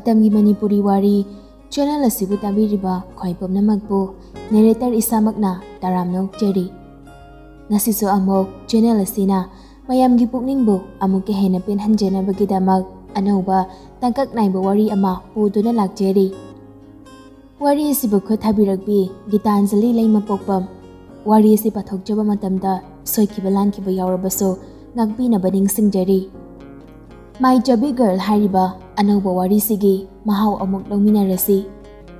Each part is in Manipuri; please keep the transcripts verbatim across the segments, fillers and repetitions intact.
ꯃꯇꯝꯒꯤ ꯃꯅꯤꯄꯨꯔꯤ ꯋꯥꯔꯤ ꯆꯦꯅꯦꯜ ꯑꯁꯤꯕꯨ ꯇꯥꯕꯤꯔꯤꯕ ꯈ꯭ꯋꯥꯏ ꯄꯨꯝꯅꯃꯛꯄꯨ ꯅꯦꯔꯦꯇꯔ ꯏꯁꯥꯃꯛꯅ ꯇꯔꯥꯝꯅ ꯑꯣꯛꯆꯔꯤ꯫ ꯉꯁꯤꯁꯨ ꯑꯃꯨꯛ ꯆꯦꯅꯦꯜ ꯑꯁꯤꯅ ꯃꯌꯥꯝꯒꯤ ꯄꯨꯛꯅꯤꯡꯕꯨ ꯑꯃꯨꯛꯀ ꯍꯦꯟꯅ ꯄꯦꯟꯍꯟꯖꯅꯕꯒꯤꯗꯃꯛ ꯑꯅꯧꯕ ꯇꯥꯡꯀꯛ ꯅꯥꯏꯕ ꯋꯥꯔꯤ ꯑꯃ ꯄꯨꯗꯨꯅ ꯂꯥꯛꯆꯔꯤ꯫ ꯋꯥꯔꯤ ꯑꯁꯤꯕꯨ ꯈꯨꯠ ꯊꯥꯕꯤꯔꯛꯄꯤ ꯒꯤꯇꯥꯟꯖꯂꯤ ꯂꯩꯃꯄꯣꯛꯄꯝ꯫ ꯋꯥꯔꯤ ꯑꯁꯤ ꯄꯥꯊꯣꯛꯆꯕ ꯃꯇꯝꯗ ꯁꯣꯏꯈꯤꯕ ꯂꯥꯟꯈꯤꯕ ꯌꯥꯎꯔꯕꯁꯨ ꯉꯥꯛꯄꯤꯅꯕ ꯅꯤꯡꯁꯤꯡꯖꯔꯤ꯫ ꯃꯥꯏ ꯆꯕꯤ ꯒꯔꯜ ꯍꯥꯏꯔꯤꯕ ꯑꯅꯧꯕ ꯋꯥꯔꯤꯁꯤꯒꯤ ꯃꯍꯥꯎ ꯑꯃꯨꯛ ꯂꯧꯃꯤꯟꯅꯔꯁꯤ꯫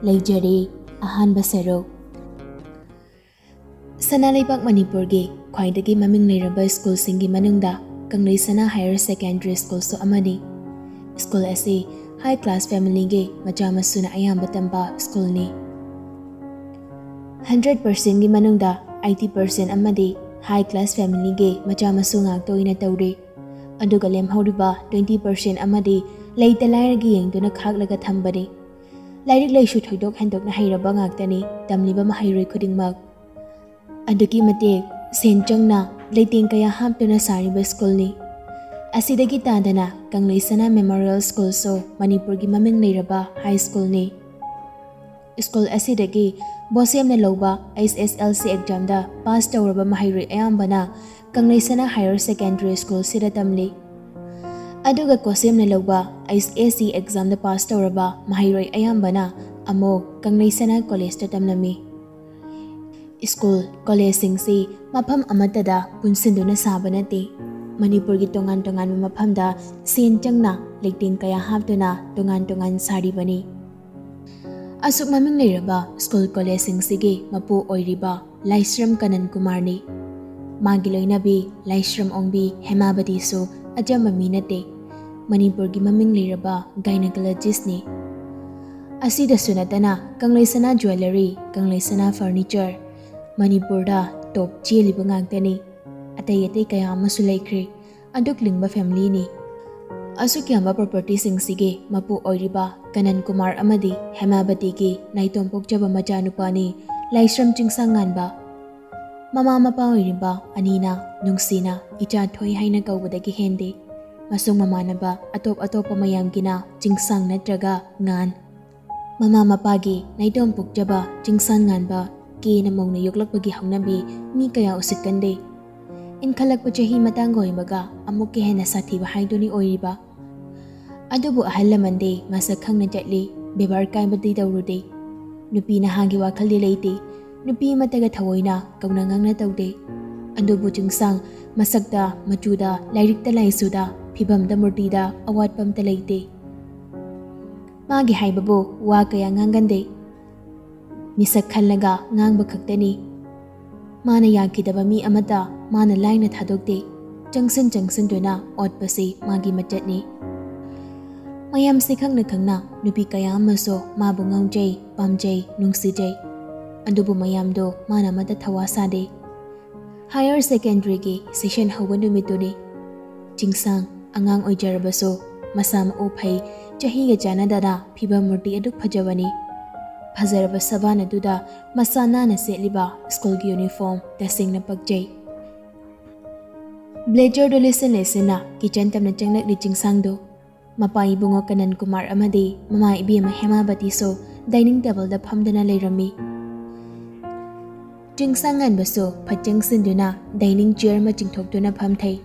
ꯂꯩꯖꯔꯦ ꯑꯍꯥꯟꯕ ꯁꯔꯨꯛ꯫ ꯁꯅꯥ ꯂꯩꯕꯥꯛ ꯃꯅꯤꯄꯨꯔꯒꯤ ꯈ꯭ꯋꯥꯏꯗꯒꯤ ꯃꯃꯤꯡ ꯂꯩꯔꯕ ꯁ꯭ꯀꯨꯜꯁꯤꯡꯒꯤ ꯃꯅꯨꯡꯗ ꯀꯪꯂꯩ ꯁꯅꯥ ꯍꯥꯌꯔ ꯁꯦꯀꯦꯟꯗꯔꯤ ꯁ꯭ꯀꯨꯜꯁꯨ ꯑꯃꯅꯤ꯫ ꯁ꯭ꯀꯨꯜ ꯑꯁꯤ ꯍꯥꯏ ꯀ꯭ꯂꯥꯁ ꯐꯦꯃꯤꯂꯤꯒꯤ ꯃꯆꯥ ꯃꯁꯨꯅ ꯑꯌꯥꯝꯕ ꯇꯝꯕ ꯁ꯭ꯀꯨꯜꯅꯤ꯫ ꯍꯟꯗ꯭ꯔꯦꯠ ꯄꯥꯔꯁꯦꯟꯒꯤ ꯃꯅꯨꯡꯗ ꯑꯩꯠꯇꯤ ꯄꯥꯔꯁꯦꯟ ꯑꯃꯗꯤ ꯍꯥꯏ ꯀ꯭ꯂꯥꯁ ꯐꯦꯃꯤꯂꯤꯒꯤ ꯃꯆꯥ ꯃꯁꯨ ꯉꯥꯛꯇ ꯑꯣꯏꯅ ꯇꯧꯔꯤ꯫ ꯑꯗꯨꯒ ꯂꯦꯝꯍꯧꯔꯤꯕ ꯇ꯭ꯋꯦꯟꯇꯤ ꯄꯥꯔꯁꯦꯟ ꯑꯃꯗꯤ ꯂꯩꯇ ꯂꯥꯏꯔꯒꯤ ꯌꯦꯡꯗꯨꯅ ꯈꯥꯛꯂꯒ ꯊꯝꯕꯅꯤ꯫ ꯂꯥꯏꯔꯤꯛ ꯂꯥꯏꯁꯨ ꯊꯣꯏꯗꯣꯛ ꯍꯦꯟꯗꯣꯛꯅ ꯍꯩꯔꯕ ꯉꯥꯛꯇꯅꯤ ꯇꯝꯂꯤꯕ ꯃꯍꯩꯔꯣꯏ ꯈꯨꯗꯤꯡꯃꯛ꯫ ꯑꯗꯨꯛꯀꯤ ꯃꯇꯤꯛ ꯁꯦꯟ ꯆꯪꯅ ꯂꯩꯇꯦꯡ ꯀꯌꯥ ꯍꯥꯞꯇꯨꯅ ꯁꯥꯔꯤꯕ ꯁ꯭ꯀꯨꯜꯅꯤ꯫ ꯑꯁꯤꯗꯒꯤ ꯇꯥꯗꯅ ꯀꯪꯂꯩ ꯁꯅꯥ ꯃꯦꯃꯣꯔꯤꯌꯦꯜ ꯁ꯭ꯀꯨꯜꯁꯨ ꯃꯅꯤꯄꯨꯔꯒꯤ ꯃꯃꯤꯡ ꯂꯩꯔꯕ ꯍꯥꯏ ꯁ꯭ꯀꯨꯜꯅꯤ꯫ ꯁ꯭ꯀꯨꯜ ꯑꯁꯤꯗꯒꯤ ꯕꯣꯁꯦꯝꯅ ꯂꯧꯕ ꯑꯩꯆ ꯑꯦꯁ ꯑꯦꯜ ꯁꯤ ꯑꯦꯛꯖꯥꯝꯗ ꯄꯥꯁ ꯇꯧꯔꯕ ꯃꯍꯩꯔꯣꯏ ꯑꯌꯥꯝꯕꯅ ꯀꯪꯂꯩ ꯁꯅꯥ ꯍꯥꯌꯔ ꯁꯦꯀꯦꯟꯗꯔꯤ ꯁ꯭ꯀꯨꯜꯁꯤꯗ ꯇꯝꯂꯤ꯫ ꯑꯗꯨꯒ ꯀꯣꯁꯦꯝꯅ ꯂꯧꯕ ꯑꯩꯆ ꯑꯦꯁ ꯁꯤ ꯑꯦꯛꯖꯥꯝꯗ ꯄꯥꯁ ꯇꯧꯔꯕ ꯃꯍꯩꯔꯣꯏ ꯑꯌꯥꯝꯕꯅ ꯑꯃꯨꯛ ꯀꯪꯂꯩ ꯁꯅꯥ ꯀꯣꯂꯦꯖꯇ ꯇꯝꯂꯝꯃꯤ꯫ ꯁ꯭ꯀꯨꯜ, ꯀꯣꯂꯦꯖꯁꯤꯡꯁꯤ ꯃꯐꯝ ꯑꯃꯠꯇꯗ ꯄꯨꯟꯁꯤꯟꯗꯨꯅ ꯁꯥꯕ ꯅꯠꯇꯦ꯫ ꯃꯅꯤꯄꯨꯔꯒꯤ ꯇꯣꯉꯥꯟ ꯇꯣꯉꯥꯟꯕ ꯃꯐꯝꯗ ꯁꯦꯟ ꯆꯪꯅ ꯂꯩꯇꯦꯡ ꯀꯌꯥ ꯍꯥꯞꯇꯨꯅ ꯇꯣꯉꯥꯟ ꯇꯣꯉꯥꯟ ꯁꯥꯔꯤꯕꯅꯤ꯫ ꯑꯁꯨꯛ ꯃꯃꯤꯡ ꯂꯩꯔꯕ ꯁ꯭ꯀꯨꯜ ꯀꯣꯂꯦꯖꯁꯤꯡꯁꯤꯒꯤ ꯃꯄꯨ ꯑꯣꯏꯔꯤꯕ ꯂꯥꯏꯁ꯭ꯔꯝ ꯀꯅꯟ ꯀꯨꯃꯥꯔꯅꯤ꯫ ꯃꯥꯒꯤ ꯂꯣꯏꯅꯕꯤ ꯂꯥꯏꯁ꯭ꯔꯝ ꯑꯣꯡꯕꯤ ꯍꯦꯃꯥꯕꯇꯤꯁꯨ ꯑꯆꯝꯕ ꯃꯤ ꯅꯠꯇꯦ꯫ ꯃꯅꯤꯄꯨꯔꯒꯤ ꯃꯃꯤꯡ ꯂꯩꯔꯕ ꯒꯥꯏꯅꯀꯣꯂꯣꯖꯤꯁ꯭ꯠꯅꯤ꯫ ꯑꯁꯤꯗꯁꯨ ꯅꯠꯇꯅ ꯀꯪꯂꯩ ꯁꯅꯥ ꯖ꯭ꯋꯦꯂꯔꯤ, ꯀꯪꯂꯩ ꯁꯅꯥ ꯐꯔꯅꯤꯆꯔ, ꯃꯅꯤꯄꯨꯔꯗ ꯇꯣꯞ ꯆꯦꯜꯂꯤꯕ ꯉꯥꯛꯇꯅꯤ꯫ ꯑꯇꯩ ꯑꯇꯩ ꯀꯌꯥ ꯑꯃꯁꯨ ꯂꯩꯈ꯭ꯔꯦ꯫ ꯑꯗꯨꯛ ꯂꯤꯡꯕ ꯐꯦꯃꯤꯂꯤꯅꯤ꯫ ꯑꯁꯨꯛ ꯌꯥꯝꯕ ꯄ꯭ꯔꯣꯄꯔꯇꯤꯁꯤꯡꯁꯤꯒꯤ ꯃꯄꯨ ꯑꯣꯏꯔꯤꯕ ꯀꯅꯟ ꯀꯨꯃꯥꯔ ꯑꯃꯗꯤ ꯍꯦꯃꯥꯕꯇꯤꯒꯤ ꯅꯥꯏꯇꯣꯝ ꯄꯣꯛꯆꯕ ꯃꯆꯥꯅꯨꯄꯥꯅꯤ ꯂꯥꯏꯁ꯭ꯔꯝ ꯆꯤꯡꯁꯥꯡꯉꯥꯟꯕ꯫ ꯃꯃꯥ ꯃꯄꯥ ꯑꯣꯏꯔꯤꯕ ꯑꯅꯤꯅ ꯅꯨꯡꯁꯤꯅ ꯏꯆꯥ ꯊꯣꯏ ꯍꯥꯏꯅ ꯀꯧꯕꯗꯒꯤ ꯍꯦꯟꯗꯦ꯫ ꯑꯃꯁꯨꯡ ꯃꯃꯥꯟꯅꯕ ꯑꯇꯣꯞ ꯑꯇꯣꯞꯄ ꯃꯌꯥꯝꯒꯤꯅ ꯆꯤꯡꯁꯥꯡ ꯅꯠꯇ꯭ꯔꯒ ꯉꯥꯟ꯫ ꯃꯃꯥ ꯃꯄꯥꯒꯤ ꯅꯥꯏꯇꯣꯝ ꯄꯣꯛꯆꯕ ꯆꯤꯡꯁꯥꯡ ꯉꯥꯟꯕ ꯀꯦꯅ ꯃꯧꯅ ꯌꯣꯛꯂꯛꯄꯒꯤ ꯍꯧꯅꯕꯤ ꯃꯤ ꯀꯌꯥ ꯎꯁꯤꯠꯀꯟꯗꯦ꯫ ꯏꯟꯈꯠꯂꯛꯄ ꯆꯍꯤ ꯃꯇꯥꯡꯒ ꯑꯣꯏꯕꯒ ꯑꯃꯨꯛꯀ ꯍꯦꯟꯅ ꯁꯥꯊꯤꯕ ꯍꯥꯏꯗꯨꯅꯤ ꯑꯣꯏꯔꯤꯕ꯫ ꯑꯗꯨꯕꯨ ꯑꯍꯜ ꯂꯃꯟꯗꯤ ꯃꯁꯛ ꯈꯪꯅ ꯆꯠꯂꯤ, ꯕꯦꯕꯥꯔ ꯀꯥꯏꯕꯗꯤ ꯇꯧꯔꯨꯗꯦ꯫ ꯅꯨꯄꯤ ꯅꯍꯥꯒꯤ ꯋꯥꯈꯜꯗꯤ ꯂꯩꯇꯦ꯫ ꯅꯨꯄꯤ ꯑꯃꯠꯇꯒ ꯊꯑꯣꯏꯅ ꯀꯧꯅ ꯉꯥꯡꯅ ꯇꯧꯗꯦ꯫ ꯑꯗꯨꯕꯨ ꯆꯤꯡꯁꯥꯡ ꯃꯁꯛꯇ, ꯃꯆꯨꯗ, ꯂꯥꯏꯔꯤꯛꯇ ꯂꯥꯏꯁꯨꯗ, ꯐꯤꯕꯝꯗ ꯃꯨꯔꯇꯤꯗ ꯑꯋꯥꯠꯄ ꯑꯝꯇ ꯂꯩꯇꯦ꯫ ꯃꯥꯒꯤ ꯍꯥꯏꯕꯕꯨ ꯋꯥ ꯀꯌꯥ ꯉꯥꯡꯒꯟꯗꯦ꯫ ꯃꯤꯁꯛ ꯈꯜꯂꯒ ꯉꯥꯡꯕ ꯈꯛꯇꯅꯤ꯫ ꯃꯥꯅ ꯌꯥꯈꯤꯗꯕ ꯃꯤ ꯑꯃꯠꯇ ꯃꯥꯅ ꯂꯥꯏꯅ ꯊꯥꯗꯣꯛꯇꯦ꯫ ꯆꯪꯁꯤꯟ ꯆꯪꯁꯤꯟꯗꯨꯅ ꯑꯣꯠꯄꯁꯤ ꯃꯥꯒꯤ ꯃꯆꯠꯅꯤ꯫ ꯃꯌꯥꯝꯁꯦ ꯈꯪꯅ ꯈꯪꯅ ꯅꯨꯄꯤ ꯀꯌꯥ ꯑꯃꯁꯨ ꯃꯥꯕꯨ ꯉꯥꯎꯖꯩ, ꯄꯥꯝꯖꯩ, ꯅꯨꯡꯁꯤꯖꯩ꯫ ꯑꯗꯨꯕꯨ ꯃꯌꯥꯝꯗꯣ ꯃꯥꯅ ꯑꯃꯠꯇ ꯊꯋꯥ ꯁꯥꯗꯦ꯫ ꯍꯥꯌꯔ ꯁꯦꯀꯦꯟꯗꯔꯤꯒꯤ ꯁꯦꯁꯟ ꯍꯧꯕ ꯅꯨꯃꯤꯠꯇꯨꯅꯤ꯫ ꯆꯤꯡꯁꯥꯡ ꯑꯉꯥꯡ ꯑꯣꯏꯖꯔꯕꯁꯨ ꯃꯁꯥ ꯃꯎ ꯐꯩ, ꯆꯍꯤꯒ ꯆꯥꯟꯅꯗꯅ ꯐꯤꯕꯝ ꯃꯨꯔꯇꯤ ꯑꯗꯨꯛ ꯐꯖꯕꯅꯤ꯫ ꯐꯖꯔꯕ ꯁꯕꯥꯟ ꯑꯗꯨꯗ ꯃꯁꯥ ꯅꯥꯟꯅ ꯁꯦꯠꯂꯤꯕ ꯁ꯭ꯀꯨꯜꯒꯤ ꯌꯨꯅꯤꯐꯣꯔꯝ ꯇꯁꯦꯡꯅ ꯄꯛꯆꯩ꯫ ꯕ꯭ꯂꯦꯖꯔꯗꯨ ꯂꯤꯠꯁꯤꯟ ꯂꯤꯠꯁꯤꯟꯅ ꯀꯤꯆꯟ ꯇꯝꯅ ꯆꯪꯂꯛꯂꯤ ꯆꯤꯡꯁꯥꯡꯗꯨ꯫ ꯃꯄꯥ ꯏꯕꯨꯡꯉꯣ ꯀꯅꯟ ꯀꯨꯃꯥꯔ ꯑꯃꯗꯤ ꯃꯃꯥ ꯏꯕꯦꯝꯃ ꯍꯦꯃꯥꯕꯇꯤꯁꯨ ꯗꯥꯏꯅꯤꯡ ꯇꯦꯕꯜꯗ ꯐꯝꯗꯨꯅ ꯂꯩꯔꯝꯃꯤ꯫ ꯆꯤꯡꯁꯥꯡ ꯉꯥꯟꯕꯁꯨ ꯐꯠ ꯆꯪꯁꯤꯟꯗꯨꯅ ꯗꯥꯏꯅꯤꯡ ꯆꯤꯌꯔ ꯑꯃ ꯆꯤꯡꯊꯣꯛꯇꯨꯅ ꯐꯝꯊꯩ꯫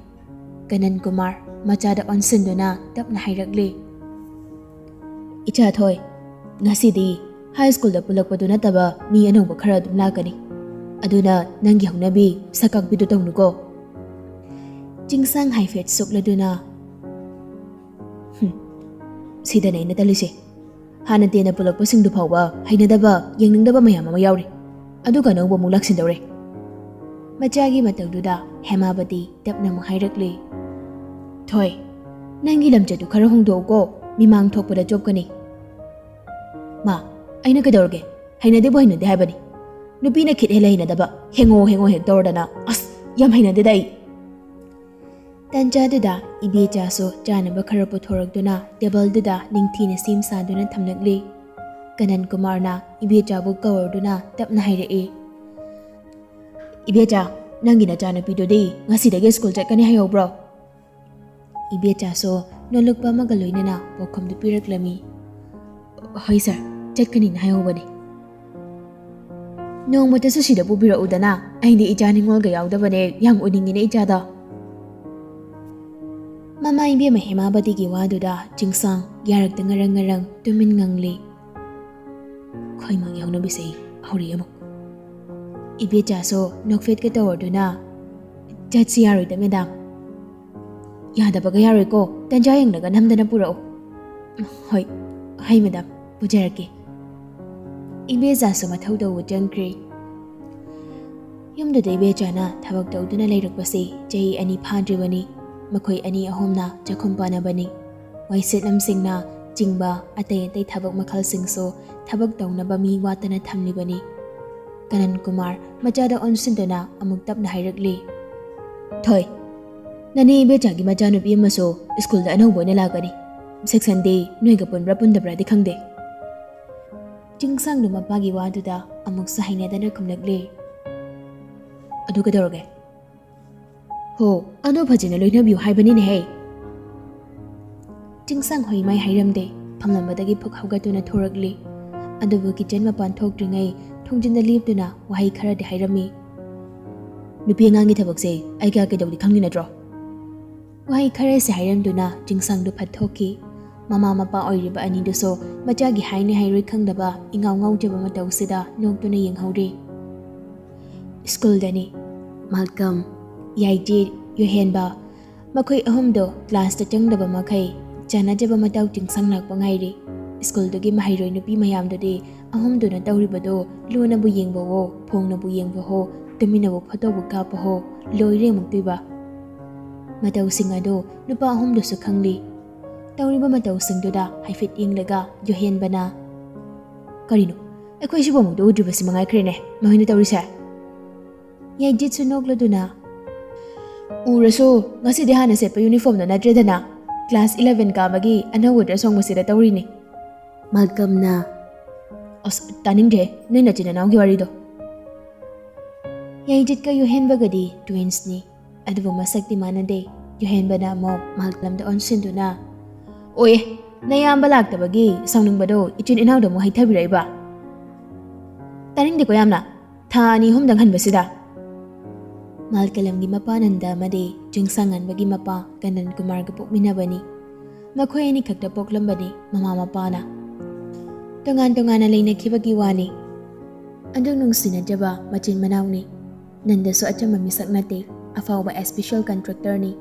ꯀꯅꯟ ꯀꯨꯃꯥꯔ ꯃꯆꯥꯗ ꯑꯣꯟꯁꯤꯟꯗꯨꯅ ꯇꯞꯅ ꯍꯥꯏꯔꯛꯂꯤ, "ꯏꯆꯥ ꯊꯣꯏ, ꯉꯁꯤꯗꯤ ꯍꯥꯏ ꯁ꯭ꯀꯨꯜꯗ ꯄꯨꯜꯂꯛꯄꯗꯨ ꯅꯠꯇꯕ ꯃꯤ ꯑꯅꯧꯕ ꯈꯔ ꯑꯗꯨꯝ ꯂꯥꯛꯀꯅꯤ꯫ ꯑꯗꯨꯅ ꯅꯪꯒꯤ ꯍꯧꯅꯕꯤ ꯁꯛ ꯀꯥꯛꯄꯤꯗꯨ ꯇꯧꯅꯨꯀꯣ꯫" ꯆꯤꯡꯁꯥꯡ ꯍꯥꯏꯐꯦꯠ ꯁꯨꯛꯂꯗꯨꯅ, "ꯍꯨꯝ, ꯁꯤꯗꯅꯦ ꯑꯩꯅ ꯇꯜꯂꯤꯁꯦ꯫ ꯍꯥꯟꯅ ꯇꯦꯟꯅ ꯄꯨꯜꯂꯛꯄꯁꯤꯡꯗꯨ ꯐꯥꯎꯕ ꯍꯩꯅꯗꯕ, ꯌꯦꯡꯅꯤꯡꯗꯕ ꯃꯌꯥꯝ ꯑꯃ ꯌꯥꯎꯔꯤ꯫ ꯑꯗꯨꯒ ꯑꯅꯧꯕ ꯑꯃꯨꯛ ꯂꯥꯛꯁꯤꯟꯗꯧꯔꯦ꯫" ꯃꯆꯥꯒꯤ ꯃꯇꯧꯗꯨꯗ ꯍꯦꯃꯥꯕꯇꯤ ꯇꯞꯅ ꯑꯃꯨꯛ ꯍꯥꯏꯔꯛꯂꯤ, "ꯊꯣꯏ, ꯅꯪꯒꯤ ꯂꯝꯆꯠꯇꯨ ꯈꯔ ꯍꯣꯡꯗꯣꯛꯎꯀꯣ, ꯃꯤꯃꯥꯡ ꯊꯣꯛꯄꯗ ꯆꯣꯞꯀꯅꯤ꯫" "ꯃꯥ, ꯑꯩꯅ ꯀꯩꯗꯧꯔꯒꯦ? ꯍꯩꯅꯗꯦꯕꯨ ꯍꯩꯅꯗꯦ ꯍꯥꯏꯕꯅꯤ꯫ ꯅꯨꯄꯤꯅ ꯈꯤꯠ ꯍꯦꯜꯂꯦ ꯍꯩꯅꯗꯕ, ꯍꯦꯡꯉꯣ ꯍꯦꯡꯉꯣ ꯍꯦꯛ ꯇꯧꯔꯗꯅ꯫ ꯑꯁ, ꯌꯥꯝ ꯍꯩꯅꯗꯦꯗ ꯑꯩ꯫" ꯇꯟꯖꯥꯗꯨꯗ ꯏꯕꯦꯆꯥꯁꯨ ꯆꯥꯅꯕ ꯈꯔ ꯄꯨꯊꯣꯔꯛꯇꯨꯅ ꯇꯦꯕꯜꯗꯨꯗ ꯅꯤꯡꯊꯤꯅ ꯁꯦꯝ ꯁꯥꯗꯨꯅ ꯊꯝꯂꯛꯂꯤ꯫ ꯀꯅꯟ ꯀꯨꯃꯥꯔꯅ ꯏꯕꯦꯆꯥꯕꯨ ꯀꯧꯔꯗꯨꯅ ꯇꯞꯅ ꯍꯥꯏꯔꯛꯏ, "ꯏꯕꯦꯆꯥ, ꯅꯪꯒꯤ ꯅꯆꯥꯅꯨꯄꯤꯗꯨꯗꯤ ꯉꯁꯤꯗꯒꯤ ꯁ꯭ꯀꯨꯜ ꯆꯠꯀꯅꯤ ꯍꯥꯏꯍꯧꯕ꯭ꯔꯣ?" ꯏꯕꯦꯆꯥꯁꯨ ꯅꯣꯜꯂꯛꯄ ꯑꯃꯒ ꯂꯣꯏꯅꯅ ꯄꯥꯎꯈꯨꯝꯗꯨ ꯄꯤꯔꯛꯂꯝꯃꯤ꯫ "ꯍꯣꯏ ꯁꯥꯔ, ꯆꯠꯀꯅꯤꯅ ꯍꯥꯏꯍꯧꯕꯅꯤ꯫ ꯅꯣꯡꯃꯇꯁꯨ ꯁꯤꯗ ꯄꯨꯕꯤꯔꯛꯎꯗꯅ, ꯑꯩꯗꯤ ꯏꯆꯥ ꯅꯤꯉꯣꯜꯒ ꯌꯥꯎꯗꯕꯅꯦ, ꯌꯥꯝ ꯎꯅꯤꯡꯉꯤꯅꯦ ꯏꯆꯥꯗꯣ꯫" ꯃꯃꯥ ꯏꯕꯦꯝꯃ ꯍꯦꯃꯥꯕꯇꯤꯒꯤ ꯋꯥꯗꯨꯗ ꯆꯤꯡꯁꯥꯡ ꯌꯥꯔꯛꯇ ꯉꯔꯪ ꯉꯔꯪ ꯇꯨꯃꯤꯟ ꯉꯪꯂꯤ꯫ ꯈꯣꯏꯃꯥꯒꯤ ꯍꯧꯅꯕꯤꯁꯦ ꯍꯧꯔꯛꯑꯦ ꯑꯃꯨꯛ꯫ ꯏꯕꯦꯆꯥꯁꯨ ꯅꯣꯛꯐꯦꯠꯀ ꯇꯧꯔꯗꯨꯅ, "ꯆꯠꯁꯤ ꯌꯥꯔꯣꯏꯗ ꯃꯦꯗꯥꯝ꯫" "ꯌꯥꯗꯕꯒ ꯌꯥꯔꯣꯏꯀꯣ, ꯇꯟꯖꯥ ꯌꯦꯡꯂꯒ ꯅꯝꯗꯅ ꯄꯨꯔꯛꯎ꯫" "ꯍꯣꯏ, ꯍꯣꯏ ꯃꯦꯗꯥꯝ, ꯄꯨꯖꯔꯛꯀꯦ꯫" ꯏꯕꯦꯆꯥꯁꯨ ꯃꯊꯧ ꯇꯧꯕ ꯆꯪꯈ꯭ꯔꯦ꯫ ꯌꯨꯝꯗꯨꯗ ꯏꯕꯦꯆꯥꯅ ꯊꯕꯛ ꯇꯧꯗꯨꯅ ꯂꯩꯔꯛꯄꯁꯤ ꯆꯍꯤ ꯑꯅꯤ ꯐꯥꯗ꯭ꯔꯤꯕꯅꯤ꯫ ꯃꯈꯣꯏ ꯑꯅꯤ ꯑꯍꯨꯝꯅ ꯆꯥꯛꯈꯨꯝ ꯄꯥꯟꯅꯕꯅꯤ꯫ ꯋꯥꯏꯁꯤꯠ ꯅꯝꯁꯤꯡꯅ ꯆꯤꯡꯕ ꯑꯇꯩ ꯑꯇꯩ ꯊꯕꯛ ꯃꯈꯜꯁꯤꯡꯁꯨ ꯊꯕꯛ ꯇꯧꯅꯕ ꯃꯤ ꯋꯥꯠꯇꯅ ꯊꯝꯂꯤꯕꯅꯤ꯫ ꯀꯅꯟ ꯀꯨꯃꯥꯔ ꯃꯆꯥꯗ ꯑꯣꯟꯁꯤꯟꯗꯨꯅ ꯑꯃꯨꯛ ꯇꯞꯅ ꯍꯥꯏꯔꯛꯂꯤ, "ꯊꯣꯏ, ꯅꯅꯦ ꯏꯕꯦꯆꯥꯒꯤ ꯃꯆꯥꯅꯨꯄꯤ ꯑꯃꯁꯨ ꯁ꯭ꯀꯨꯜꯗ ꯑꯅꯧꯕ ꯑꯣꯏꯅ ꯂꯥꯛꯀꯅꯤ꯫ ꯁꯦꯛꯁꯟꯗꯤ ꯅꯣꯏꯒ ꯄꯨꯟꯕ꯭ꯔꯥ ꯄꯨꯟꯗꯕ꯭ꯔꯥꯗꯤ ꯈꯪꯗꯦ꯫" ꯆꯤꯡꯁꯥꯡꯗꯨ ꯃꯄꯥꯒꯤ ꯋꯥꯗꯨꯗ ꯑꯃꯨꯛꯁꯨ ꯍꯩꯅꯗꯅ ꯈꯨꯝꯂꯛꯂꯤ, "ꯑꯗꯨ ꯀꯩꯗꯧꯔꯒꯦ?" "ꯍꯣ, ꯑꯗꯣ ꯐꯖꯅ ꯂꯣꯏꯅꯕꯤꯌꯨ ꯍꯥꯏꯕꯅꯤꯅꯦꯍꯦ꯫" ꯆꯤꯡꯁꯥꯡ ꯍꯣꯏ ꯃꯥꯏ ꯍꯥꯏꯔꯝꯗꯦ꯫ ꯐꯝꯂꯝꯕꯗꯒꯤ ꯐꯨꯛ ꯍꯧꯒꯠꯇꯨꯅ ꯊꯣꯔꯛꯂꯤ꯫ ꯑꯗꯨꯕꯨ ꯀꯤꯆꯟ ꯃꯄꯥꯟ ꯊꯣꯛꯇ꯭ꯔꯤꯉꯩ ꯊꯣꯡꯖꯤꯟꯗ ꯂꯦꯞꯇꯨꯅ ꯋꯥꯍꯩ ꯈꯔꯗꯤ ꯍꯥꯏꯔꯝꯃꯤ꯫ "ꯅꯨꯄꯤ ꯑꯉꯥꯡꯒꯤ ꯊꯕꯛꯁꯦ ꯑꯩ ꯀꯌꯥ ꯀꯩꯗꯧꯗꯤ ꯈꯪꯂꯤ ꯅꯠꯇ꯭ꯔꯣ?" ꯋꯥꯍꯩ ꯈꯔꯁꯤ ꯍꯥꯏꯔꯝꯗꯨꯅ ꯆꯤꯡꯁꯥꯡꯗꯨ ꯐꯠ ꯊꯣꯛꯈꯤ꯫ ꯃꯃꯥ ꯃꯄꯥ ꯑꯣꯏꯔꯤꯕ ꯑꯅꯤꯗꯨꯁꯨ ꯃꯆꯥꯒꯤ ꯍꯥꯏꯅꯤ ꯍꯥꯏꯔꯣꯏ ꯈꯪꯗꯕ ꯏꯉꯥꯎ ꯉꯥꯎꯖꯕ ꯃꯇꯧꯁꯤꯗ ꯅꯣꯛꯇꯨꯅ ꯌꯦꯡꯍꯧꯔꯤ꯫ ꯁ꯭ꯀꯨꯜꯗꯅꯤ꯫ ꯃꯥꯜꯀꯝ, ꯌꯥꯏꯖꯤꯠ, ꯌꯨꯍꯦꯟꯕ, ꯃꯈꯣꯏ ꯑꯍꯨꯝꯗꯣ ꯀ꯭ꯂꯥꯁꯇ ꯆꯪꯗꯕ ꯃꯈꯩ ꯆꯥꯟꯅꯖꯕ ꯃꯇꯧ ꯆꯤꯡꯁꯪ ꯂꯥꯛꯄ ꯉꯥꯏꯔꯤ꯫ ꯁ꯭ꯀꯨꯜꯗꯨꯒꯤ ꯃꯍꯩꯔꯣꯏ ꯅꯨꯄꯤ ꯃꯌꯥꯝꯗꯨꯗꯤ ꯑꯍꯨꯝꯗꯨꯅ ꯇꯧꯔꯤꯕꯗꯣ ꯂꯨꯅꯕꯨ ꯌꯦꯡꯕꯋꯣ, ꯐꯣꯡꯅꯕꯨ ꯌꯦꯡꯕꯍꯣ, ꯇꯨꯃꯤꯟꯅꯕꯨ ꯐꯣꯇꯣꯕꯨ ꯀꯥꯞꯄꯍꯣ, ꯂꯣꯏꯔꯦ ꯑꯃꯨꯛꯇꯣꯏꯕ꯫ ꯃꯇꯧꯁꯤꯡ ꯑꯗꯨ ꯅꯨꯄꯥ ꯑꯍꯨꯝꯗꯨꯁꯨ ꯈꯪꯂꯤ꯫ ꯇꯧꯔꯤꯕ ꯃꯇꯧꯁꯤꯡꯗꯨꯗ ꯍꯥꯏꯐꯦꯠ ꯌꯦꯡꯂꯒ ꯌꯨꯍꯦꯟꯕꯅ, "ꯀꯔꯤꯅꯣ? ꯑꯩꯈꯣꯏ ꯁꯤꯕꯨ ꯑꯃꯨꯛꯇ ꯎꯗ꯭ꯔꯤꯕꯁꯤ ꯃꯉꯥꯏꯈ꯭ꯔꯦꯅꯦ, ꯃꯈꯣꯏꯅ ꯇꯧꯔꯤꯁꯦ?" ꯌꯥꯏꯖꯤꯠꯁꯨ ꯅꯣꯛꯂꯗꯨꯅ, "ꯎꯔꯁꯨ ꯉꯁꯤꯗꯤ ꯍꯥꯟꯅ ꯁꯦꯠꯄ ꯌꯨꯅꯤꯐꯣꯔꯝꯗꯣ ꯅꯠꯇ꯭ꯔꯦꯗꯅ, ꯀ꯭ꯂꯥꯁ ꯏꯂꯚꯦꯟ ꯀꯥꯕꯒꯤ ꯑꯅꯧꯕ ꯗ꯭ꯔꯦꯁ ꯍꯣꯡꯕꯁꯤꯗ ꯇꯧꯔꯤꯅꯤ꯫" ꯃꯥꯜꯀꯝꯅ, "ꯑꯁ, ꯇꯥꯅꯤꯡꯗꯦ ꯅꯣꯏ ꯅꯆꯤꯟ ꯅꯅꯥꯎꯒꯤ ꯋꯥꯔꯤꯗꯣ꯫" ꯌꯥꯏꯖꯤꯠꯀ ꯌꯨꯍꯦꯟꯕꯒꯗꯤ ꯇ꯭ꯋꯤꯟꯁꯅꯤ, ꯑꯗꯨꯕꯨ ꯃꯁꯛꯇꯤ ꯃꯥꯟꯅꯗꯦ꯫ ꯌꯨꯍꯦꯟꯕꯅ ꯑꯃꯨꯛ ꯃꯥꯜꯀꯂꯝꯗ ꯑꯣꯟꯁꯤꯟꯗꯨꯅ, "ꯑꯣꯏ, ꯅꯌꯥꯝꯕ ꯂꯥꯛꯇꯕꯒꯤ ꯁꯥꯎꯅꯤꯡꯕꯗꯣ ꯏꯆꯤꯟ ꯏꯅꯥꯎꯗ ꯑꯃꯨꯛ ꯍꯩꯊꯕꯤꯔꯛꯏꯕ? ꯇꯥꯅꯤꯡꯗꯦꯀꯣ ꯌꯥꯝꯅ꯫ ꯊꯥ ꯑꯅꯤ ꯑꯍꯨꯝꯗꯪ ꯍꯟꯕꯁꯤꯗ?" ꯃꯥꯜꯀꯂꯝꯒꯤ ꯃꯄꯥ ꯅꯟꯗ ꯑꯃꯗꯤ ꯆꯤꯡꯁꯥꯡꯉꯥꯟꯕꯒꯤ ꯃꯄꯥ ꯀꯅꯟ ꯀꯨꯃꯥꯔꯒ ꯄꯣꯛꯃꯤꯟꯅꯕꯅꯤ꯫ ꯃꯈꯣꯏ ꯑꯅꯤ ꯈꯛꯇ ꯄꯣꯛꯂꯝꯕꯅꯤ ꯃꯃꯥ ꯃꯄꯥꯅ꯫ ꯇꯣꯉꯥꯟ ꯇꯣꯉꯥꯟꯅ ꯂꯩꯅꯈꯤꯕꯒꯤ ꯋꯥꯅꯤ꯫ ꯑꯗꯨ ꯅꯨꯡꯁꯤꯅꯖꯕ ꯃꯆꯤꯟ ꯃꯅꯥꯎꯅꯤ꯫ ꯅꯟꯗꯁꯨ ꯑꯆꯝꯕ ꯃꯤꯁꯛ ꯅꯠꯇꯦ, ꯑꯐꯥꯎꯕ ꯑꯦꯁꯄꯤꯁꯤꯌꯦꯜ ꯀꯟꯇ꯭ꯔꯦꯛꯇꯔꯅꯤ꯫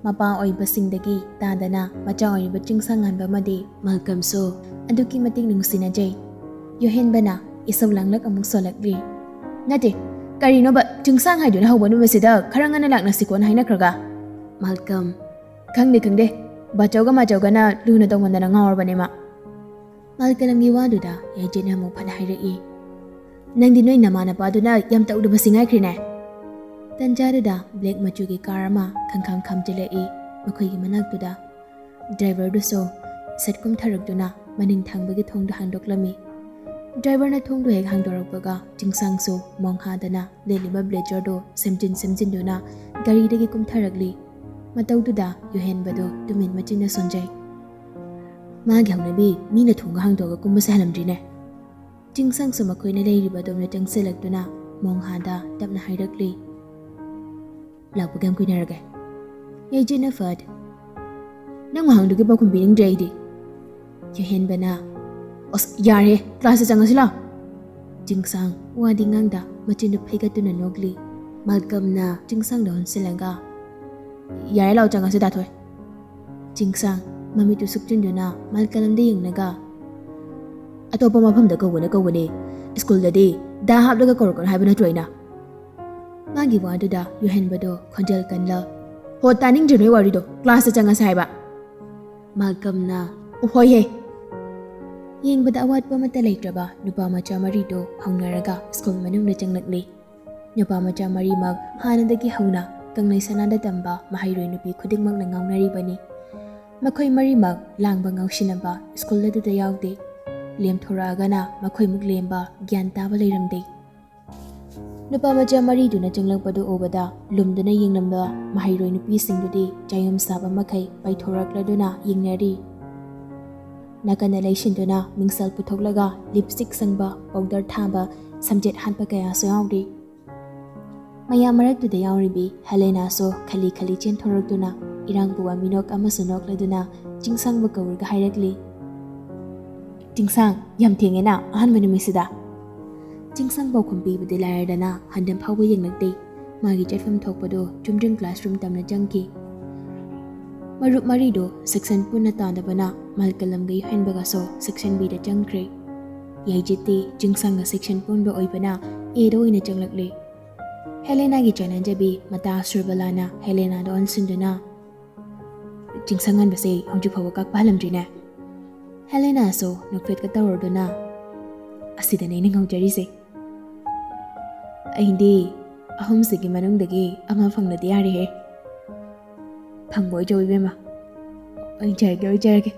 ꯃꯄꯥ ꯑꯣꯏꯕꯁꯤꯡꯗꯒꯤ ꯇꯥꯗꯅ ꯃꯆꯥ ꯑꯣꯏꯔꯤꯕ ꯆꯤꯡꯁꯥꯡꯉꯥꯟꯕ ꯑꯃꯗꯤ ꯃꯥꯜꯀꯝꯁꯨ ꯑꯗꯨꯛꯀꯤ ꯃꯇꯤꯛ ꯅꯨꯡꯁꯤꯅꯖꯩ꯫ ꯌꯨꯍꯦꯟꯕꯅ ꯏꯁꯧ ꯂꯥꯡꯂꯛ ꯑꯃꯨꯛ ꯁꯣꯜꯂꯛꯂꯤ꯫ "ꯅꯠꯇꯦ, ꯀꯔꯤꯅꯣꯕ ꯆꯤꯡꯁꯥꯡ ꯍꯥꯏꯗꯨꯅ ꯍꯧꯕ ꯅꯨꯃꯤꯠꯁꯤꯗ ꯈꯔ ꯉꯟꯅ ꯂꯥꯛꯅꯁꯤꯀꯣꯅ ꯍꯥꯏꯅꯈ꯭ꯔꯒ?" ꯃꯥꯜꯀꯝ, "ꯈꯪꯗꯦ, ꯈꯪꯗꯦ, ꯕꯥꯆꯧꯒ ꯃꯥꯆꯧꯒꯅ ꯂꯨꯅ ꯇꯧꯃꯟꯗꯅ ꯉꯥꯎꯔꯕꯅꯦ ꯃꯥ꯫" ꯃꯥꯜꯀꯂꯝꯒꯤ ꯋꯥꯗꯨꯗ ꯌꯥꯏꯖꯦꯠꯅ ꯑꯃꯨꯛ ꯐꯅ ꯍꯥꯏꯔꯛꯏ꯫ "ꯅꯪꯗꯤ ꯅꯣꯏ ꯅꯃꯥꯟꯅꯕꯗꯨꯅ ꯌꯥꯝ ꯇꯧꯗꯕꯁꯤ ꯉꯥꯏꯈ꯭ꯔꯦꯅꯦ꯫" ꯇꯟꯖꯥꯗꯨꯗ ꯕ꯭ꯂꯦꯛ ꯃꯆꯨꯒꯤ ꯀꯥꯔ ꯑꯃ ꯈꯪꯈꯥꯝ ꯈꯥꯝꯖꯤꯜꯂꯛꯏ ꯃꯈꯣꯏꯒꯤ ꯃꯅꯥꯛꯇꯨꯗ꯫ ꯗ꯭ꯔꯥꯏꯚꯔꯗꯨꯁꯨ ꯁꯠ ꯀꯨꯝꯊꯔꯛꯇꯨꯅ ꯃꯅꯤꯡ ꯊꯪꯕꯒꯤ ꯊꯣꯡꯗꯨ ꯍꯥꯡꯗꯣꯛꯂꯝꯃꯤ꯫ ꯗ꯭ꯔꯥꯏꯚꯔꯅ ꯊꯣꯡꯗꯨ ꯍꯦꯛ ꯍꯥꯡꯗꯣꯔꯛꯄꯒ ꯆꯤꯡꯁꯥꯡꯁꯨ ꯃꯣꯡ ꯍꯥꯗꯅ ꯂꯤꯠꯂꯤꯕ ꯕ꯭ꯂꯦꯖꯔꯗꯨ ꯁꯦꯝꯖꯤꯟ ꯁꯦꯝꯖꯤꯟꯗꯨꯅ ꯒꯥꯔꯤꯗꯒꯤ ꯀꯨꯝꯊꯔꯛꯂꯤ꯫ ꯃꯇꯧꯗꯨꯗ ꯌꯨꯍꯦꯟꯕꯗꯨ ꯇꯨꯃꯤꯟ ꯃꯆꯤꯟꯅ ꯁꯣꯟꯖꯩ꯫ ꯃꯥꯒꯤ ꯍꯧꯅꯕꯤ ꯃꯤꯅ ꯊꯣꯡꯒ ꯍꯥꯡꯗꯣꯛꯑꯒ ꯀꯨꯝꯕꯁꯦ ꯍꯜꯂꯝꯗ꯭ꯔꯤꯅꯦ꯫ ꯆꯤꯡꯁꯥꯡꯁꯨ ꯃꯈꯣꯏꯅ ꯂꯩꯔꯤꯕ ꯑꯗꯣꯝꯗ ꯆꯪꯁꯤꯜꯂꯛꯇꯨꯅ ꯃꯣꯡ ꯍꯥꯗ ꯇꯞꯅ ꯍꯥꯏꯔꯛꯂꯤ꯫ "ꯂꯥꯛꯄ ꯀꯌꯥꯝ ꯀꯨꯏꯅꯔꯒꯦ?" ꯌꯥꯏꯖꯦꯠꯅ ꯐꯠ, "ꯅꯪ ꯋꯥꯍꯪꯗꯨꯒꯤ ꯄꯥꯎꯈꯨꯝ ꯄꯤꯅꯤꯡꯗ꯭ꯔꯦ ꯑꯩꯗꯤ꯫" ꯌꯨꯍꯦꯟꯕꯅ, "ꯑꯁ, ꯌꯥꯔꯦ, ꯀ꯭ꯂꯥꯁꯇ ꯆꯪꯉꯁꯤ ꯂꯥꯎ꯫" ꯆꯤꯡꯁꯥꯡ ꯋꯥꯗꯤ ꯉꯥꯡꯗ ꯃꯆꯤꯟꯗꯨ ꯐꯩꯒꯠꯇꯨꯅ ꯅꯣꯛꯂꯤ꯫ ꯃꯥꯜꯀꯝꯅ ꯆꯤꯡꯁꯥꯡꯗ ꯑꯣꯟꯁꯤꯜꯂꯒ, "ꯌꯥꯔꯦ ꯂꯥꯎ, ꯆꯪꯉꯁꯤ ꯗꯥꯊꯣꯏ꯫" ꯆꯤꯡꯁꯥꯡ ꯃꯃꯤꯠꯇꯨ ꯁꯨꯛꯆꯤꯟꯗꯨꯅ ꯃꯥꯜꯀꯂꯝꯗ ꯌꯦꯡꯂꯒ, "ꯑꯇꯣꯞꯄ ꯃꯐꯝꯗ ꯀꯧꯕꯅ ꯀꯧꯕꯅꯦ, ꯁ꯭ꯀꯨꯜꯗꯗꯤ ꯗꯥ ꯍꯥꯞꯂꯒ ꯀꯧꯔꯛꯀꯅꯨ ꯍꯥꯏꯕ ꯅꯠꯇ꯭ꯔꯣ ꯑꯩꯅ?" ꯃꯥꯒꯤ ꯋꯥꯗꯨꯗ ꯌꯨꯍꯦꯟꯕꯗꯣ ꯈꯣꯟꯖꯦꯜ ꯀꯟꯂ, "ꯍꯣ, ꯇꯥꯅꯤꯡꯗ꯭ꯔꯦ ꯅꯣꯏ ꯋꯥꯔꯤꯗꯣ, ꯀ꯭ꯂꯥꯁꯇ ꯆꯪꯉꯁꯦ ꯍꯥꯏꯕ꯫" ꯃꯥꯜꯀꯝꯅ, "ꯍꯣꯏꯍꯦ꯫" ꯌꯦꯡꯕꯗ ꯑꯋꯥꯠꯄ ꯑꯃꯠꯇ ꯂꯩꯇ꯭ꯔꯕ ꯅꯨꯄꯥ ꯃꯆꯥ ꯃꯔꯤꯗꯨ ꯍꯧꯅꯔꯒ ꯁ꯭ꯀꯨꯜ ꯃꯅꯨꯡꯗ ꯆꯪꯂꯛꯂꯤ꯫ ꯅꯨꯄꯥ ꯃꯆꯥ ꯃꯔꯤꯃꯛ ꯍꯥꯟꯅꯗꯒꯤ ꯍꯧꯅ ꯀꯪꯂꯩ ꯁꯅꯥꯗ ꯇꯝꯕ ꯃꯍꯩꯔꯣꯏ ꯅꯨꯄꯤ ꯈꯨꯗꯤꯡꯃꯛꯅ ꯉꯥꯎꯅꯔꯤꯕꯅꯤ꯫ ꯃꯈꯣꯏ ꯃꯔꯤꯃꯛ ꯂꯥꯡꯕ ꯉꯥꯎꯁꯤꯟꯅꯕ ꯁ꯭ꯀꯨꯜ ꯑꯗꯨꯗ ꯌꯥꯎꯗꯦ꯫ ꯂꯦꯝꯊꯣꯔꯛꯑꯒꯅ ꯃꯈꯣꯏꯃꯨꯛ ꯂꯦꯝꯕ ꯒ꯭ꯌꯥꯟ ꯇꯥꯕ ꯂꯩꯔꯝꯗꯦ꯫ ꯅꯨꯄꯥ ꯃꯆꯥ ꯃꯔꯤꯗꯨꯅ ꯆꯪꯂꯛꯄꯗꯨ ꯎꯕꯗ ꯂꯨꯝꯗꯨꯅ ꯌꯦꯡꯂꯝꯕ ꯃꯍꯩꯔꯣꯏ ꯅꯨꯄꯤꯁꯤꯡꯗꯨꯗꯤ ꯆꯌꯨꯝ ꯁꯥꯕ ꯃꯈꯩ ꯄꯥꯏꯊꯣꯔꯛꯂꯗꯨꯅ ꯌꯦꯡꯅꯔꯤ꯫ ꯅꯥꯀꯟꯗ ꯂꯩꯁꯤꯟꯗꯨꯅ ꯃꯤꯡꯁꯦꯜ ꯄꯨꯊꯣꯛꯂꯒ ꯂꯤꯞꯁꯇꯤꯛ ꯁꯪꯕ, ꯄꯥꯎꯗꯔ ꯊꯥꯕ, ꯁꯝꯖꯦꯠ ꯍꯥꯠꯄ ꯀꯌꯥꯁꯨ ꯌꯥꯎꯔꯤ꯫ ꯃꯌꯥꯝ ꯃꯔꯛꯇꯨꯗ ꯌꯥꯎꯔꯤꯕꯤ ꯍꯦꯂꯦꯅꯥꯁꯨ ꯈꯂꯤ ꯈꯂꯤ ꯆꯦꯟꯊꯣꯔꯛꯇꯨꯅ ꯏꯔꯥꯡ ꯄꯨꯕ ꯃꯤꯅꯣꯛ ꯑꯃꯁꯨ ꯅꯣꯛꯂꯗꯨꯅ ꯆꯤꯡꯁꯥꯡꯕꯨ ꯀꯧꯔꯒ ꯍꯥꯏꯔꯛꯂꯤ, "ꯆꯤꯡꯁꯥꯡ, ꯌꯥꯝ ꯊꯦꯡꯉꯦꯅ, ꯑꯍꯥꯟꯕ ꯅꯨꯃꯤꯠꯁꯤꯗ?" ꯆꯤꯡꯁꯥꯡ ꯄꯥꯎꯈꯨꯝ ꯄꯤꯕꯗꯤ ꯂꯥꯏꯔꯗꯅ ꯍꯟꯗꯝ ꯐꯥꯎꯕ ꯌꯦꯡꯂꯛꯇꯦ꯫ ꯃꯥꯒꯤ ꯆꯠꯐꯝ ꯊꯣꯛꯄꯗꯣ ꯆꯨꯝꯗ꯭ꯔꯤꯡ classroom ꯇꯝꯅ ꯆꯪꯈꯤ꯫ ꯃꯔꯨꯞ ꯃꯔꯤꯗꯣ section ꯄꯨꯟꯅ ꯇꯥꯗꯕꯅ ꯃꯥꯜꯀꯂꯝꯒ ꯌꯨꯍꯦꯟꯕꯒꯁꯨ section Bꯗ ꯆꯪꯈ꯭ꯔꯦ꯫ ꯌꯥꯏꯖꯤꯠꯇꯤ ꯆꯤꯡꯁꯥꯡꯒ section ꯄꯨꯟꯕ ꯑꯣꯏꯕꯅ Aꯗ ꯑꯣꯏꯅ ꯆꯪꯂꯛꯂꯦ꯫ ꯍꯦꯂꯦꯅꯥꯒꯤ ꯆꯥꯅꯖꯕꯤ ꯃꯇꯥ ꯁꯨꯔꯕꯂꯥꯅ ꯍꯦꯂꯦꯅꯥꯗ ꯑꯣꯟꯁꯤꯟꯗꯨꯅ, "ꯆꯤꯡꯁꯪ ꯉꯟꯕꯁꯦ ꯍꯧꯖꯤꯛ ꯐꯥꯎꯕ ꯀꯥꯛꯄ ꯍꯜꯂꯝꯗ꯭ꯔꯤꯅꯦ?" ꯍꯦꯂꯦꯅꯥꯁꯨ ꯅꯣꯛꯐꯦꯠꯀ ꯇꯧꯔꯗꯨꯅ, "ꯑꯁꯤꯗꯅꯦ ꯑꯩꯅ ꯉꯥꯎꯖꯔꯤꯁꯦ꯫ ꯑꯩꯗꯤ ꯑꯍꯨꯝꯁꯤꯒꯤ ꯃꯅꯨꯡꯗꯒꯤ ꯑꯃ ꯐꯪꯂꯗꯤ ꯌꯥꯔꯦꯍꯦ꯫ ꯐꯪꯕ ꯑꯣꯏꯖꯧ ꯏꯕꯦꯝꯃ꯫ ꯑꯣꯏꯖꯔꯒꯦ, ꯑꯣꯏꯖꯔꯒꯦ꯫"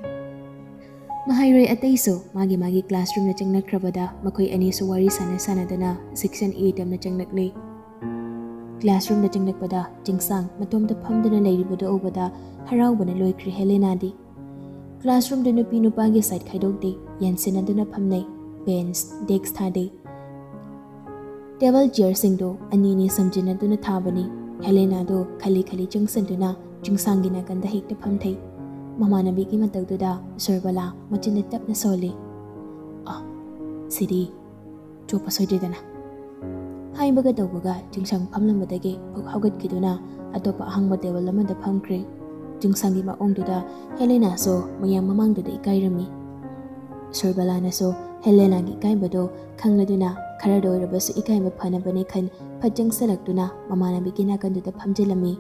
ꯃꯍꯩꯔꯣꯏ ꯑꯇꯩꯁꯨ ꯃꯥꯒꯤ ꯃꯥꯒꯤ classroomꯗ ꯆꯪꯅꯈ꯭ꯔꯕꯗ ꯃꯈꯣꯏ ꯑꯅꯤꯁꯨ ꯋꯥꯔꯤ ꯁꯥꯟꯅ ꯁꯥꯟꯅꯗꯅ section A ꯇꯝꯅ ꯆꯪꯂꯛꯂꯤ꯫ Classroomꯗ ꯆꯪꯂꯛꯄꯗ ꯆꯤꯡꯁꯥꯡ ꯃꯇꯣꯝꯇ ꯐꯝꯗꯨꯅ ꯂꯩꯔꯤꯕꯗꯨ ꯎꯕꯗ ꯍꯔꯥꯎꯕꯅ ꯂꯣꯏꯈ꯭ꯔꯦ ꯍꯦꯂꯦꯅꯥꯗꯤ꯫ Classroomꯗ ꯅꯨꯄꯤ ꯅꯨꯄꯥꯒꯤ side ꯈꯥꯏꯗꯣꯛꯇꯦ, ꯌꯦꯟꯁꯤꯟꯅꯗꯨꯅ ꯐꯝꯅꯩ, bench, desk ꯊꯥꯗꯦ꯫ Table chairꯁꯤꯡꯗꯨ ꯑꯅꯤ ꯑꯅꯤ ꯁꯝꯖꯤꯟꯅꯗꯨꯅ ꯊꯥꯕꯅꯤ꯫ ꯍꯦꯂꯦꯅꯥꯗꯨ ꯈꯂꯤ ꯈꯂꯤ ꯆꯪꯁꯤꯟꯗꯨꯅ ꯆꯤꯡꯁꯥꯡꯒꯤ ꯅꯥꯀꯟꯗ ꯍꯦꯛꯇ ꯐꯝꯊꯩ꯫ ꯃꯃꯥꯟꯅꯕꯤꯒꯤ ꯃꯇꯧꯗꯨꯗ ꯁꯨꯔꯕꯂꯥ ꯃꯆꯤꯟꯗ ꯇꯞꯅ ꯁꯣꯜꯂꯤ, "ꯑ, ꯁꯤꯗꯤ ꯆꯣꯞꯄ ꯁꯣꯏꯗ꯭ꯔꯦꯗꯅ" ꯍꯥꯏꯕꯒ ꯇꯧꯕꯒ ꯆꯤꯡꯁꯥꯡ ꯐꯝꯂꯝꯕꯗꯒꯤ ꯐꯨꯛ ꯍꯧꯒꯠꯈꯤꯗꯨꯅ ꯑꯇꯣꯞꯄ ꯑꯍꯥꯡꯕ table ꯑꯃꯗ ꯐꯝꯈ꯭ꯔꯦ꯫ ꯆꯤꯡꯁꯥꯡꯒꯤ ꯃꯑꯣꯡꯗꯨꯗ ꯍꯦꯂꯦꯅꯥꯁꯨ ꯃꯌꯥꯝ ꯃꯃꯥꯡꯗꯨꯗ ꯏꯀꯥꯏꯔꯝꯃꯤ꯫ ꯁꯨꯔꯕꯂꯥꯅꯁꯨ ꯍꯦꯂꯦꯅꯥꯒꯤ ꯏꯀꯥꯏꯕꯗꯣ ꯈꯪꯂꯗꯨꯅ ꯈꯔꯗ ꯑꯣꯏꯔꯕꯁꯨ ꯏꯀꯥꯏꯕ ꯐꯅꯕꯅꯦ ꯈꯟ ꯐꯠ ꯆꯪꯁꯤꯜꯂꯛꯇꯨꯅ ꯃꯃꯥꯟꯅꯕꯤꯒꯤ ꯅꯥꯀꯟꯗꯨꯗ ꯐꯝꯖꯤꯜꯂꯝꯃꯤ꯫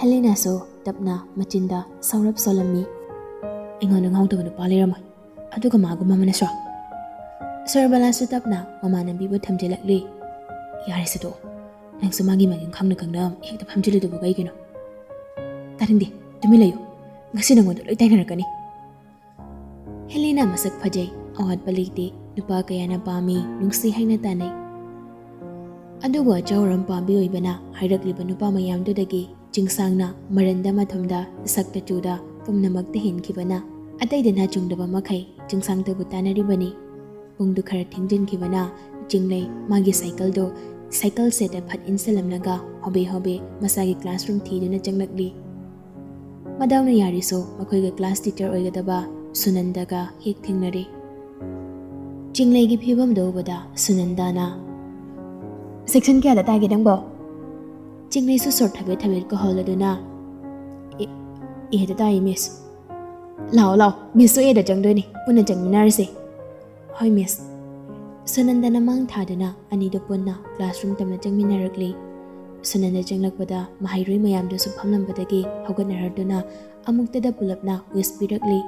ꯍꯦꯂꯦꯅꯥꯁꯨ ꯇꯞꯅ ꯃꯆꯤꯟꯗ ꯁꯧꯔꯞ ꯁꯣꯜꯂꯝꯃꯤ, "ꯑꯩꯉꯣꯟꯗ ꯉꯥꯎꯗꯕ ꯅꯨꯄꯥ ꯂꯩꯔꯝꯃꯣꯏ꯫ ꯑꯗꯨꯒ ꯃꯥꯒꯨꯝꯕ ꯑꯃꯅꯁꯨ?" ꯁꯨꯔꯕꯂꯥꯁꯨ ꯇꯞꯅ ꯃꯃꯥꯟꯅꯕꯤꯕꯨ ꯊꯝꯖꯤꯜꯂꯛꯂꯤ꯫ "ꯌꯥꯔꯦꯁꯦ ꯇꯣꯛꯑꯣ꯫ ꯅꯪꯁꯨ ꯃꯥꯒꯤ ꯃꯒꯤꯡ ꯈꯪꯅ ꯈꯪꯅ ꯍꯦꯛꯇ ꯐꯝꯖꯤꯜꯂꯤꯗꯨꯕꯨ ꯀꯩꯒꯤꯅꯣ? ꯇꯥꯅꯤꯡꯗꯦ, ꯇꯨꯃꯤꯟ ꯂꯩꯌꯨ꯫ ꯉꯁꯤ ꯅꯉꯣꯟꯗ ꯂꯣꯏ ꯇꯥꯏꯅꯔꯛꯀꯅꯤ꯫" ꯍꯦꯂꯦꯅꯥ ꯃꯁꯛ ꯐꯖꯩ, ꯑꯋꯥꯠꯄ ꯂꯩꯇꯦ꯫ ꯅꯨꯄꯥ ꯀꯌꯥꯅ ꯄꯥꯝꯃꯤ, ꯅꯨꯡꯁꯤ ꯍꯥꯏꯅ ꯇꯥꯟꯅꯩ꯫ ꯑꯗꯨꯕꯨ ꯑꯆꯧꯔꯝ ꯄꯥꯝꯕꯤ ꯑꯣꯏꯕꯅ ꯍꯥꯏꯔꯛꯂꯤꯕ ꯅꯨꯄꯥ ꯃꯌꯥꯝꯗꯨꯗꯒꯤ ꯆꯤꯡꯁꯥꯡꯅ ꯃꯔꯟꯗ ꯃꯊꯨꯝꯗ ꯁꯛꯇ ꯆꯨꯗ ꯄꯨꯝꯅꯃꯛꯇ ꯍꯦꯟꯈꯤꯕꯅ ꯑꯇꯩꯗꯅ ꯆꯨꯡꯗꯕ ꯃꯈꯩ ꯆꯤꯡꯁꯥꯡꯇꯕꯨ ꯇꯥꯟꯅꯔꯤꯕꯅꯤ꯫ ꯄꯨꯡꯗꯨ ꯈꯔ ꯊꯦꯡꯖꯤꯟꯈꯤꯕꯅ ꯆꯤꯡꯂꯩ ꯃꯥꯒꯤ ꯁꯥꯏꯀꯜꯗꯨ ꯁꯥꯏꯀꯜ ꯁꯦꯠꯇ ꯐꯠ ꯏꯟꯁꯤꯜꯂꯝꯂꯒ ꯍꯣꯕꯦ ꯍꯣꯕꯦ ꯃꯁꯥꯒꯤ ꯀ꯭ꯂꯥꯁꯔꯨꯝ ꯊꯤꯗꯨꯅ ꯆꯪꯂꯛꯂꯤ꯫ ꯃꯗꯥꯎꯅ ꯌꯥꯔꯤꯁꯨ ꯃꯈꯣꯏꯒ ꯀ꯭ꯂꯥꯁ ꯇꯤꯆꯔ ꯑꯣꯏꯒꯗꯕ ꯁꯨꯅꯟꯗꯒ ꯍꯦꯛ ꯊꯦꯡꯅꯔꯦ꯫ ꯆꯤꯡꯂꯩꯒꯤ ꯐꯤꯕꯝꯗꯨ ꯎꯕꯗ ꯁꯨꯅꯟꯗꯥꯅ, "ꯁꯦꯛꯁꯟ ꯀꯌꯥꯗ ꯇꯥꯒꯦ ꯅꯪꯕꯣ?" ꯆꯤꯡꯂꯩꯁꯨ ꯁꯣꯔ ꯊꯕꯦꯠ ꯊꯕꯦꯠ ꯀꯧꯍꯜꯂꯗꯨꯅ, "ꯑꯦ, ꯑꯦꯗ ꯇꯥꯏꯌꯦ, ꯃꯤꯁ꯫" "ꯂꯥꯛꯑꯣ, ꯂꯥꯛꯑꯣ, ꯃꯤꯁꯁꯨ ꯑꯦꯗ ꯆꯪꯗꯣꯏꯅꯤ, ꯄꯨꯟꯅ ꯆꯪꯃꯤꯟꯅꯔꯁꯦ꯫" "ꯍꯣꯏ, ꯃꯤꯁ꯫" ꯁꯨꯅꯟꯗꯅ ꯃꯥꯡ ꯊꯥꯗꯨꯅ ꯑꯅꯤꯗꯨ ꯄꯨꯟꯅ ꯀ꯭ꯂꯥꯁꯔꯨꯝ ꯇꯝꯅ ꯆꯪꯃꯤꯟꯅꯔꯛꯂꯤ꯫ ꯁꯨꯅꯟꯗ ꯆꯪꯂꯛꯄꯗ ꯃꯍꯩꯔꯣꯏ ꯃꯌꯥꯝꯗꯨꯁꯨ ꯐꯝꯂꯝꯕꯗꯒꯤ ꯍꯧꯒꯠꯅꯔꯗꯨꯅ ꯑꯃꯨꯛꯇꯗ ꯄꯨꯂꯞꯅ ꯋꯤꯁ ꯄꯤꯔꯛꯂꯤ꯫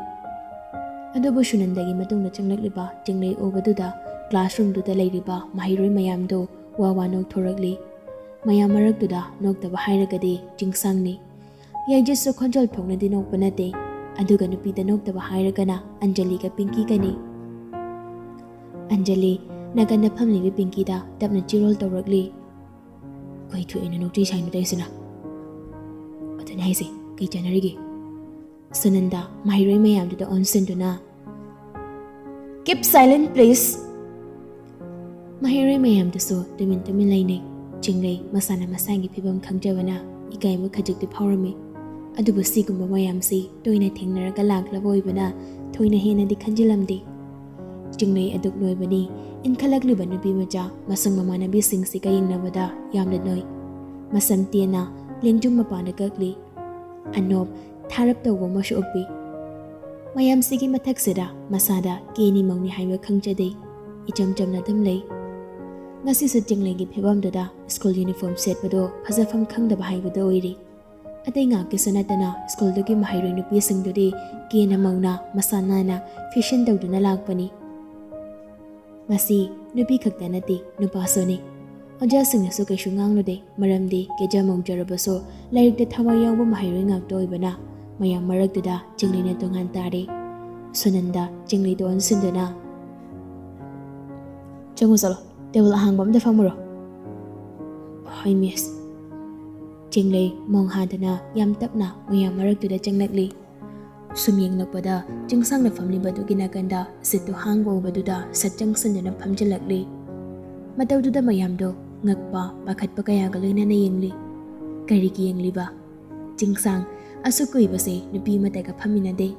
ꯑꯗꯨꯕꯨ ꯁꯨꯅꯟꯗꯒꯤ ꯃꯇꯨꯡꯗ ꯆꯪꯂꯛꯂꯤꯕ ꯆꯤꯡꯂꯩ ꯎꯕꯗꯨꯗ ꯀ꯭ꯂꯥꯁꯔꯨꯝꯗꯨꯗ ꯂꯩꯔꯤꯕ ꯃꯍꯩꯔꯣꯏ ꯃꯌꯥꯝꯗꯨ ꯋꯥ ꯋꯥ ꯅꯣꯛꯊꯣꯔꯛꯂꯤ꯫ ꯃꯌꯥꯝ ꯃꯔꯛꯇꯨꯗ ꯅꯣꯛꯇꯕ ꯍꯥꯏꯔꯒꯗꯤ ꯆꯤꯡꯁꯥꯡꯅꯤ꯫ ꯌꯥꯏꯖꯠꯁꯨ ꯈꯣꯟꯖꯦꯜ ꯊꯣꯛꯅꯗꯤ ꯅꯣꯛꯄ ꯅꯠꯇꯦ꯫ ꯑꯗꯨꯒ ꯅꯨꯄꯤꯗ ꯅꯣꯛꯇꯕ ꯍꯥꯏꯔꯒꯅ ꯑꯟꯖꯂꯤꯒ ꯄꯤꯡꯀꯤꯒꯅꯤ꯫ ꯑꯟꯖꯂꯤ ꯅꯥꯀꯟꯗ ꯐꯝꯂꯤꯕꯤ ꯄꯤꯡꯀꯤꯗ ꯇꯞꯅ ꯆꯤꯔꯣꯜ ꯇꯧꯔꯛꯂꯤ꯫ "ꯀꯩ ꯊꯣꯛꯑꯦꯅ ꯅꯣꯛꯆꯩ ꯁꯥꯏꯅꯣ ꯇꯧꯔꯤꯁꯤꯅ? ꯑꯗꯨꯅꯦ ꯍꯥꯏꯁꯦ, ꯀꯩ ꯆꯥꯟꯅꯔꯤꯒꯦ?" ꯁꯨꯅꯟꯗ ꯃꯍꯩꯔꯣꯏ ꯃꯌꯥꯝꯗꯨꯗ ꯑꯣꯟꯁꯤꯟꯗꯨꯅ, "Keep silent, please!" ꯃꯍꯩꯔꯣꯏ ꯃꯌꯥꯝꯗꯨꯁꯨ ꯇꯨꯃꯤꯟ ꯇꯨꯃꯤꯟ ꯂꯩꯅꯩ꯫ ꯆꯤꯡꯂꯩ ꯃꯁꯥꯅ ꯃꯁꯥꯒꯤ ꯐꯤꯕꯝ ꯈꯪꯖꯕꯅ ꯏꯀꯥꯏꯕ ꯈꯖꯤꯛꯇꯤ ꯐꯥꯎꯔꯝꯃꯤ꯫ ꯑꯗꯨꯕꯨ ꯁꯤꯒꯨꯝꯕ ꯃꯌꯥꯝꯁꯤ ꯇꯣꯏꯅ ꯊꯦꯡꯅꯔꯒ ꯂꯥꯛꯂꯕ ꯑꯣꯏꯕꯅ ꯊꯣꯏꯅ ꯍꯦꯟꯅꯗꯤ ꯈꯟꯖꯤꯜꯂꯝꯗꯦ꯫ ꯆꯤꯡꯂꯩ ꯑꯗꯨꯛ ꯅꯣꯏꯕꯅꯤ, ꯏꯟꯈꯠꯂꯛꯂꯤꯕ ꯅꯨꯄꯤ ꯃꯆꯥ ꯃꯁꯨꯡ ꯃꯃꯥꯟꯅꯕꯤꯁꯤꯡꯁꯤꯒ ꯌꯦꯡꯅꯕꯗ ꯌꯥꯝꯅ ꯅꯣꯏ꯫ ꯃꯁꯝ ꯇꯦꯟꯅ ꯂꯦꯡꯖꯨꯝ ꯃꯄꯥꯟꯗ ꯀꯛꯂꯤ꯫ ꯑꯅꯣꯞ ꯊꯥꯔꯞ ꯇꯧꯕ ꯑꯃꯁꯨ ꯎꯞꯄꯤ꯫ ꯃꯌꯥꯝꯁꯤꯒꯤ ꯃꯊꯛꯁꯤꯗ ꯃꯁꯥꯗ ꯀꯦꯅꯤ ꯃꯧꯅꯤ ꯍꯥꯏꯕ ꯈꯪꯖꯗꯦ꯫ ꯏꯆꯝ ꯆꯝꯅ ꯑꯗꯨꯝ ꯂꯩ꯫ ꯉꯁꯤꯁꯨ ꯆꯤꯡꯂꯩꯒꯤ ꯐꯤꯕꯝꯗꯨꯗ ꯁ꯭ꯀꯨꯜ ꯌꯨꯅꯤꯐꯣꯔꯝ ꯁꯦꯠꯄꯗꯣ ꯐꯖꯐꯝ ꯈꯪꯗꯕ ꯍꯥꯏꯕꯗꯨ ꯑꯣꯏꯔꯤ꯫ ꯑꯇꯩ ꯉꯥꯛꯀꯤꯁꯨ ꯅꯠꯇꯅ ꯁ꯭ꯀꯨꯜꯗꯨꯒꯤ ꯃꯍꯩꯔꯣꯏ ꯅꯨꯄꯤꯁꯤꯡꯗꯨꯗꯤ ꯀꯦꯅ ꯃꯧꯅ ꯃꯁꯥ ꯅꯥꯟꯅ ꯐꯦꯁꯟ ꯇꯧꯗꯨꯅ ꯂꯥꯛꯄꯅꯤ꯫ ꯃꯁꯤ ꯅꯨꯄꯤ ꯈꯛꯇ ꯅꯠꯇꯦ, ꯅꯨꯄꯥꯁꯨꯅꯤ꯫ ꯑꯣꯖꯥꯁꯤꯡꯅꯁꯨ ꯀꯩꯁꯨ ꯉꯥꯡꯂꯨꯗꯦ, ꯃꯔꯝꯗꯤ ꯀꯦꯖ ꯃꯧꯖꯔꯕꯁꯨ ꯂꯥꯏꯔꯤꯛꯇ ꯊꯋꯥꯏ ꯌꯥꯎꯕ ꯃꯍꯩꯔꯣꯏ ꯉꯥꯛꯇ ꯑꯣꯏꯕꯅ ꯃꯌꯥꯝ ꯃꯔꯛꯇꯨꯗ ꯆꯤꯡꯂꯩꯅ ꯇꯣꯉꯥꯟ ꯇꯥꯔꯦ꯫ ꯁꯨꯅꯟꯗ ꯆꯤꯡꯂꯩꯗ ꯑꯣꯟꯁꯤꯟꯗꯨꯅ, "ꯆꯪꯉꯨ ꯆꯠꯂꯣ, ꯇꯦꯕꯜ ꯑꯍꯥꯡꯕ ꯑꯝꯗ ꯐꯝꯃꯨꯔꯣ꯫" "ꯍꯣꯏ, ꯃꯤꯁ꯫" ꯆꯤꯡꯂꯩ ꯃꯣꯡ ꯍꯥꯗꯅ ꯌꯥꯝ ꯇꯞꯅ ꯃꯌꯥꯝ ꯃꯔꯛꯇꯨꯗ ꯆꯪꯂꯛꯂꯤ꯫ ꯁꯨꯝ ꯌꯦꯡꯂꯛꯄꯗ ꯆꯤꯡꯁꯥꯡꯅ ꯐꯝꯂꯤꯕꯗꯨꯒꯤ ꯅꯥꯀꯟꯗ ꯁꯤꯠꯇꯨ ꯍꯥꯡꯕ ꯎꯕꯗꯨꯗ ꯁꯠ ꯆꯪꯁꯤꯟꯗꯨꯅ ꯐꯝꯖꯤꯜꯂꯛꯂꯤ꯫ ꯃꯇꯧꯗꯨꯗ ꯃꯌꯥꯝꯗꯣ ꯉꯛꯄ, ꯄꯥꯈꯠꯄ ꯀꯌꯥꯒ ꯂꯣꯏꯅꯅ ꯌꯦꯡꯂꯤ꯫ ꯀꯔꯤꯒꯤ ꯌꯦꯡꯂꯤꯕ? ꯆꯤꯡꯁꯥꯡ ꯑꯁꯨꯛ ꯀꯨꯏꯕꯁꯦ ꯅꯨꯄꯤ ꯑꯃꯠꯇꯒ ꯐꯝꯃꯤꯟꯅꯗꯦ꯫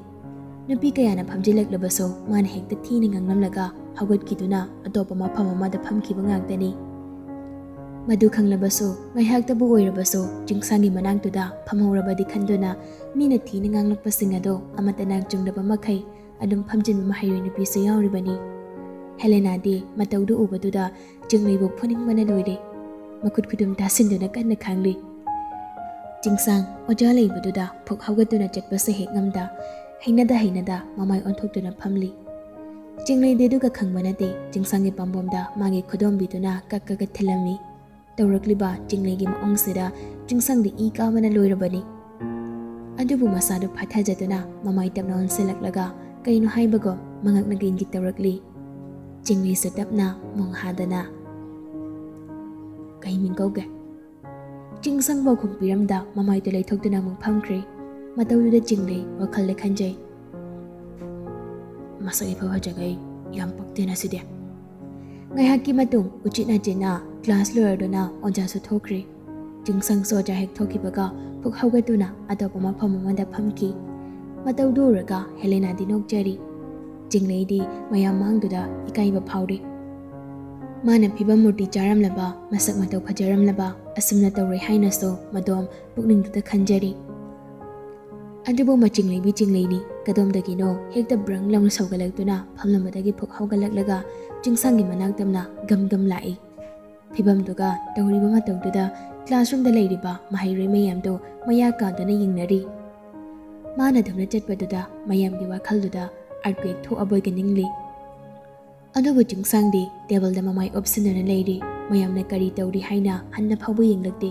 ꯅꯨꯄꯤ ꯀꯌꯥꯅ ꯐꯝꯖꯤꯜꯂꯛꯂꯕꯁꯨ ꯃꯥꯅ ꯍꯦꯛꯇ ꯊꯤꯅ ꯉꯥꯡꯂꯝꯂꯒ ꯍꯧꯒꯠꯈꯤꯗꯨꯅ ꯑꯇꯣꯞꯄ ꯃꯐꯝ ꯑꯃꯗ ꯐꯝꯈꯤꯕ ꯉꯥꯛꯇꯅꯤ꯫ ꯃꯗꯨ ꯈꯪꯂꯕꯁꯨ ꯉꯥꯏꯍꯥꯛꯇꯕꯨ ꯑꯣꯏꯔꯕꯁꯨ ꯆꯤꯡꯁꯥꯡꯒꯤ ꯃꯅꯥꯛꯇꯨꯗ ꯐꯝꯍꯧꯔꯕꯗꯤ ꯈꯟꯗꯨꯅ ꯃꯤꯅ ꯊꯤꯅ ꯉꯥꯡꯂꯛꯄꯁꯤꯡ ꯑꯗꯣ ꯑꯃꯠꯇ ꯅꯥꯛ ꯆꯨꯡꯗꯕ ꯃꯈꯩ ꯑꯗꯨꯝ ꯐꯝꯖꯤꯟꯕ ꯃꯍꯩꯔꯣꯏ ꯅꯨꯄꯤꯁꯨ ꯌꯥꯎꯔꯤꯕꯅꯤ꯫ ꯍꯦꯂꯦꯅꯥꯗꯤ ꯃꯇꯧꯗꯨ ꯎꯕꯗꯨꯗ ꯆꯤꯡꯂꯩꯕꯨ ꯐꯨꯅꯤꯡꯕꯅ ꯂꯣꯏꯔꯦ꯫ ꯃꯈꯨꯠ ꯈꯨꯗꯨꯝ ꯇꯥꯁꯤꯟꯗꯨꯅ ꯀꯟꯅ ꯈꯥꯡꯂꯤ꯫ ꯆꯤꯡꯁꯥꯡ ꯑꯣꯖꯥ ꯂꯩꯕꯗꯨꯗ ꯐꯨꯛ ꯍꯧꯒꯠꯇꯨꯅ ꯆꯠꯄꯁꯨ ꯍꯦꯛ ꯉꯝꯗ, ꯍꯩꯅꯗ ꯍꯩꯅꯗ ꯃꯃꯥꯏ ꯑꯣꯟꯊꯣꯛꯇꯨꯅ ꯐꯝꯂꯤ꯫ ꯆꯤꯡꯂꯩꯗꯤ ꯑꯗꯨꯒ ꯈꯪꯕ ꯅꯠꯇꯦ, ꯆꯤꯡꯁꯥꯡꯒꯤ ꯄꯥꯝꯕꯣꯝꯗ ꯃꯥꯒꯤ ꯈꯨꯗꯣꯝꯕꯤꯗꯨꯅ ꯀꯛ ꯀꯛꯀ ꯊꯤꯜꯂꯝꯃꯤ꯫ ꯇꯧꯔꯛꯂꯤꯕ ꯆꯤꯡꯂꯩꯒꯤ ꯃꯑꯣꯡꯁꯤꯗ ꯆꯤꯡꯁꯥꯡꯗꯤ ꯏ ꯀꯥꯕꯅ ꯂꯣꯏꯔꯕꯅꯤ꯫ ꯑꯗꯨꯕꯨ ꯃꯁꯥꯗꯨ ꯐꯥꯊꯖꯗꯨꯅ ꯃꯃꯥꯏ ꯇꯞꯅ ꯑꯣꯟꯁꯤꯜꯂꯛꯂꯒ ꯀꯩꯅꯣ ꯍꯥꯏꯕꯒꯨꯝ ꯃꯉꯛꯅꯒ ꯏꯪꯒꯤꯠ ꯇꯧꯔꯛꯂꯤ꯫ ꯆꯤꯡꯂꯩꯁꯨ ꯇꯞꯅ ꯃꯣꯡ ꯍꯥꯗꯅ, "ꯀꯩ ꯃꯤꯡ ꯀꯧꯒꯦ?" ꯆꯤꯡꯁꯥꯡ ꯄꯥꯎꯈꯨꯝ ꯄꯤꯔꯝꯗ ꯃꯃꯥꯏꯗꯨ ꯂꯩꯊꯣꯛꯇꯨꯅ ꯑꯃꯨꯛ ꯐꯝꯈ꯭ꯔꯦ꯫ ꯃꯇꯧꯗꯨꯗ ꯆꯤꯡꯂꯩ ꯋꯥꯈꯜꯗ ꯈꯟꯖꯩ, "ꯃꯁꯛ ꯏꯐ ꯐꯖꯒꯩ, ꯌꯥꯝ ꯄꯛꯇꯦꯅ ꯁꯤꯗꯤ꯫" ꯉꯥꯏꯍꯥꯛꯀꯤ ꯃꯇꯨꯡ ꯎꯆꯤꯟ ꯅꯥꯆꯤꯟꯅ ꯀ꯭ꯂꯥꯁ ꯂꯣꯏꯔꯗꯨꯅ ꯑꯣꯖꯥꯁꯨ ꯊꯣꯛꯈ꯭ꯔꯦ꯫ ꯆꯤꯡꯁꯥꯡꯁꯨ ꯑꯣꯖꯥ ꯍꯦꯛ ꯊꯣꯛꯈꯤꯕꯒ ꯐꯨꯛ ꯍꯧꯒꯠꯇꯨꯅ ꯑꯇꯣꯞꯄ ꯃꯐꯝ ꯑꯃꯗ ꯐꯝꯈꯤ꯫ ꯃꯇꯧꯗꯨ ꯎꯔꯒ ꯍꯦꯂꯦꯅꯥꯗꯤ ꯅꯣꯛꯆꯔꯤ꯫ ꯆꯤꯡꯂꯩꯗꯤ ꯃꯌꯥꯝ ꯃꯥꯡꯗꯨꯗ ꯏꯀꯥꯏꯕ ꯐꯥꯎꯔꯤ꯫ ꯃꯥꯅ ꯐꯤꯕꯝ ꯃꯨꯔꯇꯤ ꯆꯥꯔꯝꯂꯕ, ꯃꯁꯛ ꯃꯇꯧ ꯐꯖꯔꯝꯂꯕ, ꯑꯁꯨꯝꯅ ꯇꯧꯔꯣꯏ ꯍꯥꯏꯅꯁꯨ ꯃꯗꯣꯝ ꯄꯨꯛꯅꯤꯡꯗꯨꯗ ꯈꯟꯖꯔꯤ꯫ ꯑꯗꯨꯕꯨ ꯃꯆꯤꯡꯂꯩꯕꯤ ꯆꯤꯡꯂꯩꯅꯤ, ꯀꯗꯣꯝꯗꯒꯤꯅꯣ ꯍꯦꯛꯇ ꯕ꯭ꯔꯪ ꯂꯥꯎꯅ ꯁꯧꯒꯠꯂꯛꯇꯨꯅ ꯐꯝꯂꯝꯕꯗꯒꯤ ꯐꯨꯛ ꯍꯧꯒꯠꯂꯛꯂꯒ ꯆꯤꯡꯁꯥꯡꯒꯤ ꯃꯅꯥꯛ ꯇꯝꯅ ꯒꯝ ꯒꯝ ꯂꯥꯛꯏ꯫ ꯐꯤꯕꯝꯗꯨꯒ ꯇꯧꯔꯤꯕ ꯃꯇꯧꯗꯨꯗ ꯀ꯭ꯂꯥꯁꯔꯨꯝꯗ ꯂꯩꯔꯤꯕ ꯃꯍꯩꯔꯣꯏ ꯃꯌꯥꯝꯗꯣ ꯃꯌꯥ ꯀꯥꯗꯨꯅ ꯌꯦꯡꯅꯔꯤ꯫ ꯃꯥꯅ ꯑꯗꯨꯝꯅ ꯆꯠꯄꯗꯨꯗ ꯃꯌꯥꯝꯒꯤ ꯋꯥꯈꯜꯗꯨꯗ ꯑꯥꯔꯠꯀ꯭ꯋꯦꯛ ꯊꯣꯛꯑꯕꯣꯏꯒ ꯅꯤꯡꯂꯤ꯫ ꯑꯗꯨꯕꯨ ꯆꯤꯡꯁꯥꯡꯗꯤ ꯇꯦꯕꯜꯗ ꯃꯃꯥꯏ ꯑꯣꯞꯁꯤꯟꯗꯨꯅ ꯂꯩꯔꯤ꯫ ꯃꯌꯥꯝꯅ ꯀꯔꯤ ꯇꯧꯔꯤ ꯍꯥꯏꯅ ꯍꯟꯅ ꯐꯥꯎꯕ ꯌꯦꯡꯂꯛꯇꯦ꯫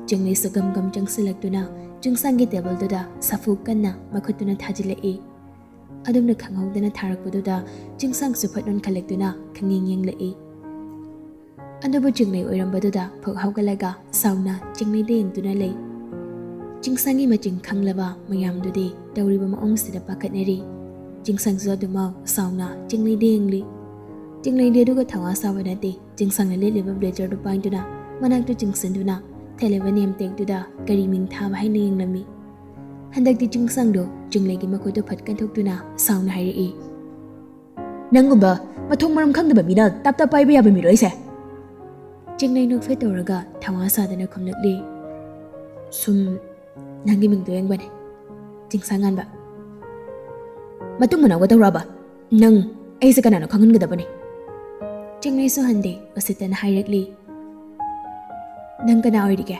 ꯆꯤꯡꯂꯩꯁꯨ ꯒꯝ ꯒꯝ ꯆꯪꯁꯤꯜꯂꯛꯇꯨꯅ ꯆꯤꯡꯁꯥꯡꯒꯤ ꯇꯦꯕꯜꯗꯨꯗ ꯁꯥꯐꯨ ꯀꯟꯅ ꯃꯈꯨꯠꯇꯨꯅ ꯊꯥꯖꯤꯜꯂꯛꯏ꯫ ꯑꯗꯨꯝꯅ ꯈꯪꯍꯧꯗꯅ ꯊꯥꯔꯛꯄꯗꯨꯗ ꯆꯤꯡꯁꯥꯡꯁꯨ ꯐꯠ ꯑꯣꯟꯈꯠꯂꯛꯇꯨꯅ ꯈꯪꯌꯦꯡ ꯌꯦꯡꯂꯛꯏ꯫ ꯑꯗꯨꯕꯨ ꯆꯤꯡꯂꯩ ꯑꯣꯏꯔꯝꯕꯗꯨꯗ ꯐꯨꯛ ꯍꯧꯒꯠꯂꯒ ꯁꯥꯎꯅ ꯆꯤꯡꯂꯩꯗ ꯌꯦꯡꯗꯨꯅ ꯂꯩ꯫ ꯆꯤꯡꯁꯥꯡꯒꯤ ꯃꯆꯤꯟ ꯈꯪꯂꯕ ꯃꯌꯥꯝꯗꯨꯗꯤ ꯇꯧꯔꯤꯕ ꯃꯑꯣꯡꯁꯤꯗ ꯄꯥꯈꯠꯅꯔꯤ꯫ ꯆꯤꯡꯁꯥꯡꯁꯨ ꯑꯗꯨꯃꯛ ꯁꯥꯎꯅ ꯆꯤꯡꯂꯩꯗ ꯌꯦꯡꯂꯤ꯫ ꯆꯤꯡꯂꯩꯗꯤ ꯑꯗꯨꯒ ꯊꯋꯥ ꯁꯥꯕ ꯅꯠꯇꯦ꯫ ꯆꯤꯡꯁꯥꯡꯅ ꯂꯤꯠꯂꯤꯕ ꯕ꯭ꯂꯦꯖꯔꯗꯨ ꯄꯥꯏꯗꯨꯅ ꯃꯅꯥꯛꯇ ꯆꯤꯡꯁꯤꯟꯗꯨꯅ ꯊꯦꯠꯂꯤꯕ ꯅꯦꯝꯇꯦꯛꯇꯨꯗ ꯀꯔꯤ ꯃꯤꯡ ꯊꯥꯕ ꯍꯥꯏꯅ ꯌꯦꯡꯂꯝꯃꯤ꯫ ꯍꯟꯗꯛꯇꯤ ꯆꯤꯡꯁꯥꯡꯗꯣ ꯆꯤꯡꯂꯩꯒꯤ ꯃꯈꯨꯠꯇꯨ ꯐꯠ ꯀꯟꯊꯣꯛꯇꯨꯅ ꯁꯥꯎꯅ ꯍꯥꯏꯔꯛꯏ, "ꯅꯪꯒꯨꯝꯕ ꯃꯊꯣꯡ ꯃꯔꯝ ꯈꯪꯗꯕ ꯃꯤꯅ ꯇꯞ ꯇꯞ ꯄꯥꯏꯕ ꯌꯥꯕ ꯃꯤꯔꯣ ꯑꯩꯁꯦ?" ꯆꯤꯡꯂꯩ ꯅꯣꯛꯐꯦꯠ ꯇꯧꯔꯒ ꯊꯋꯥ ꯁꯥꯗꯅ ꯈꯨꯝꯂꯛꯂꯤ, "ꯁꯨꯝ ꯅꯪꯒꯤ ꯃꯤꯡꯗꯣ ꯌꯦꯡꯕꯅꯦ, ꯆꯤꯡꯁꯥꯡ ꯉꯥꯟꯕ꯫ ꯃꯇꯨꯡ ꯃꯅꯥꯎꯒ ꯇꯧꯔꯛꯑꯕ? ꯅꯪ ꯑꯩꯁꯦ ꯀꯅꯥꯅꯣ ꯈꯪꯍꯟꯒꯗꯕꯅꯤ꯫" ꯆꯤꯡꯂꯩꯁꯨ ꯍꯟꯗꯦ ꯎꯁꯤꯠꯇꯅ ꯍꯥꯏꯔꯛꯂꯤ, "ꯅꯪ ꯀꯅꯥ ꯑꯣꯏꯔꯤꯒꯦ?"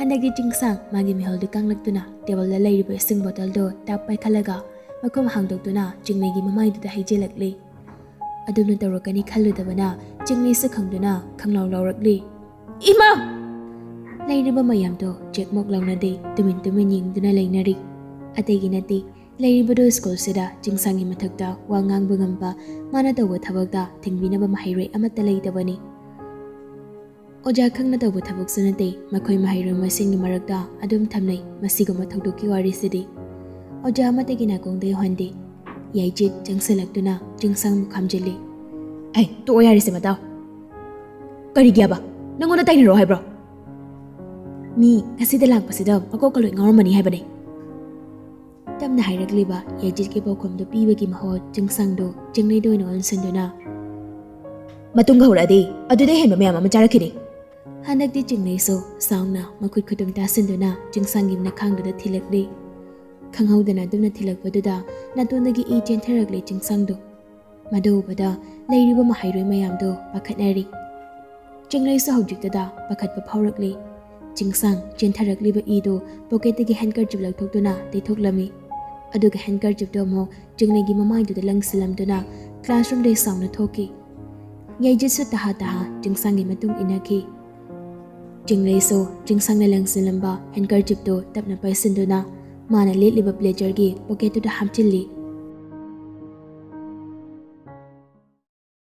ꯍꯟꯗꯛꯇꯤ ꯆꯤꯡꯁꯥꯡ ꯃꯥꯒꯤ ꯃꯤꯍꯨꯜꯗꯨ ꯀꯥꯡꯂꯛꯇꯨꯅ ꯇꯦꯕꯜꯗ ꯂꯩꯔꯤꯕ ꯏꯁꯤꯡ ꯕꯣꯇꯜꯗꯣ ꯇꯞ ꯄꯥꯏꯈꯠꯂꯒ ꯃꯈꯨꯝ ꯍꯥꯡꯗꯣꯛꯇꯨꯅ ꯆꯤꯡꯂꯩꯒꯤ ꯃꯃꯥꯏꯗꯨꯗ ꯍꯩꯖꯤꯜꯂꯛꯂꯤ꯫ ꯑꯗꯨꯝꯅ ꯇꯧꯔꯛꯀꯅꯤ ꯈꯜꯂꯨꯗꯕꯅ ꯆꯤꯡꯂꯩꯁꯨ ꯈꯪꯗꯨꯅ ꯈꯪꯂꯥꯎ ꯂꯥꯎꯔꯛꯂꯤ, "ꯏꯃꯥ!" ꯂꯩꯔꯤꯕ ꯃꯌꯥꯝꯗꯣ ꯆꯦꯛꯃꯣꯛ ꯂꯥꯎꯅꯗꯦ, ꯇꯨꯃꯤꯟ ꯇꯨꯃꯤꯟ ꯌꯦꯡꯗꯨꯅ ꯂꯩꯅꯔꯤ꯫ ꯑꯇꯩꯒꯤ ꯅꯠꯇꯦ, ꯂꯩꯔꯤꯕꯗꯣ ꯁ꯭ꯀꯨꯜꯁꯤꯗ ꯆꯤꯡꯁꯥꯡꯒꯤ ꯃꯊꯛꯇ ꯋꯥ ꯉꯥꯡꯕ ꯉꯝꯕ, ꯃꯥꯅ ꯇꯧꯕ ꯊꯕꯛꯇ ꯊꯤꯡꯕꯤꯅꯕ ꯃꯍꯩꯔꯣꯏ ꯑꯃꯠꯇ ꯂꯩꯇꯕꯅꯤ꯫ ꯑꯣꯖꯥ ꯈꯪꯅ ꯇꯧꯕ ꯊꯕꯛꯁꯨ ꯅꯠꯇꯦ, ꯃꯈꯣꯏ ꯃꯍꯩꯔꯣꯏ ꯃꯁꯦꯟꯒꯤ ꯃꯔꯛꯇ ꯑꯗꯨꯝ ꯊꯝꯅꯩ ꯃꯁꯤꯒꯨꯝꯕ ꯊꯧꯗꯣꯛꯀꯤ ꯋꯥꯔꯤꯁꯤꯗꯤ꯫ ꯑꯣꯖꯥ ꯑꯃꯠꯇꯒꯤ ꯅꯥꯀꯣꯡꯗ ꯌꯧꯍꯟꯗꯦ꯫ ꯌꯥꯏꯖꯤꯠ ꯆꯪꯁꯤꯜꯂꯛꯇꯨꯅ ꯆꯤꯡꯁꯥꯡꯕꯨ ꯈꯥꯝꯖꯤꯜꯂꯤ꯫ "ꯑꯩ ꯇꯣꯛꯑꯣ ꯌꯥꯔꯦꯁꯦ ꯃꯇꯥꯎ꯫ ꯀꯔꯤꯒꯤ ꯍꯥꯏꯕ? ꯅꯪꯉꯣꯟꯗ ꯇꯥꯏꯅꯔꯣ ꯍꯥꯏꯕ꯭ꯔꯣ? ꯃꯤ ꯉꯁꯤꯗ ꯂꯥꯛꯄꯁꯤꯗ ꯃꯀꯣꯛꯀ ꯂꯣꯏ ꯉꯥꯎꯔꯝꯃꯅꯤ ꯍꯥꯏꯕꯅꯦ꯫" ꯇꯞꯅ ꯍꯥꯏꯔꯛꯂꯤꯕ ꯌꯥꯏꯖꯤꯠꯀꯤ ꯄꯥꯎꯈꯨꯝꯗꯨ ꯄꯤꯕꯒꯤ ꯃꯍꯨꯠ ꯆꯤꯡꯁꯥꯡꯗꯨ ꯆꯤꯡꯂꯩꯗ ꯑꯣꯏꯅ ꯑꯣꯟꯁꯤꯟꯗꯨꯅ, "ꯃꯇꯨꯡꯒ ꯍꯧꯔꯛꯑꯗꯤ ꯑꯗꯨꯗꯩ ꯍꯦꯟꯕ ꯃꯌꯥꯝ ꯑꯃ ꯆꯥꯔꯛꯈꯤꯅꯤ꯫" ꯍꯟꯗꯛꯇꯤ ꯆꯤꯡꯂꯩꯁꯨ ꯁꯥꯎꯅ ꯃꯈꯨꯠ ꯈꯨꯇꯨꯝ ꯇꯥꯁꯤꯟꯗꯨꯅ ꯆꯤꯡꯁꯥꯡꯒꯤ ꯅꯈꯥꯡꯗꯨꯗ ꯊꯤꯜꯂꯛꯂꯤ꯫ ꯈꯪꯍꯧꯗꯅ ꯑꯗꯨꯝꯅ ꯊꯤꯜꯂꯛꯄꯗꯨꯗ ꯅꯥꯇꯣꯟꯗꯒꯤ ꯏ ꯆꯦꯟꯊꯔꯛꯂꯤ ꯆꯤꯡꯁꯥꯡꯗꯨ꯫ ꯃꯗꯨ ꯎꯕꯗ ꯂꯩꯔꯤꯕ ꯃꯍꯩꯔꯣꯏ ꯃꯌꯥꯝꯗꯨ ꯄꯥꯈꯠꯅꯔꯤ꯫ ꯆꯤꯡꯂꯩꯁꯨ ꯍꯧꯖꯤꯛꯇꯗ ꯄꯥꯈꯠꯄ ꯐꯥꯎꯔꯛꯂꯤ꯫ ꯆꯤꯡꯁꯥꯡ ꯆꯦꯟꯊꯔꯛꯂꯤꯕ ꯏꯗꯨ ꯄꯣꯀꯦꯠꯇꯒꯤ ꯍꯦꯟꯀꯔꯆꯤꯞ ꯂꯧꯊꯣꯛꯇꯨꯅ ꯇꯩꯊꯣꯛꯂꯝꯃꯤ꯫ ꯑꯗꯨꯒ ꯍꯦꯟꯀꯔꯆꯤꯞꯇꯨ ꯑꯃꯨꯛ ꯆꯤꯡꯂꯩꯒꯤ ꯃꯃꯥꯏꯗꯨꯗ ꯂꯪꯁꯤꯜꯂꯝꯗꯨꯅ ꯀ꯭ꯂꯥꯁꯔꯨꯝꯗꯒꯤ ꯁꯥꯎꯅ ꯊꯣꯛꯈꯤ꯫ ꯌꯥꯏꯖꯤꯠꯁꯨ ꯇꯍꯥ ꯇꯍꯥ ꯆꯤꯡꯁꯥꯡꯒꯤ ꯃꯇꯨꯡ ꯏꯟꯅꯈꯤ꯫ ꯆꯤꯡꯂꯩꯁꯨ ꯆꯤꯡꯁꯥꯡꯅ ꯂꯪꯁꯤꯜꯂꯝꯕ ꯍꯦꯟꯀꯔꯆꯤꯞꯇꯨ ꯇꯞꯅ ꯄꯥꯏꯁꯤꯟꯗꯨꯅ ꯃꯥꯅ ꯂꯤꯠꯂꯤꯕ ꯕ꯭ꯂꯦꯖꯔꯒꯤ ꯄꯣꯀꯦꯠꯇꯨꯗ ꯍꯥꯞꯆꯤꯜꯂꯤ꯫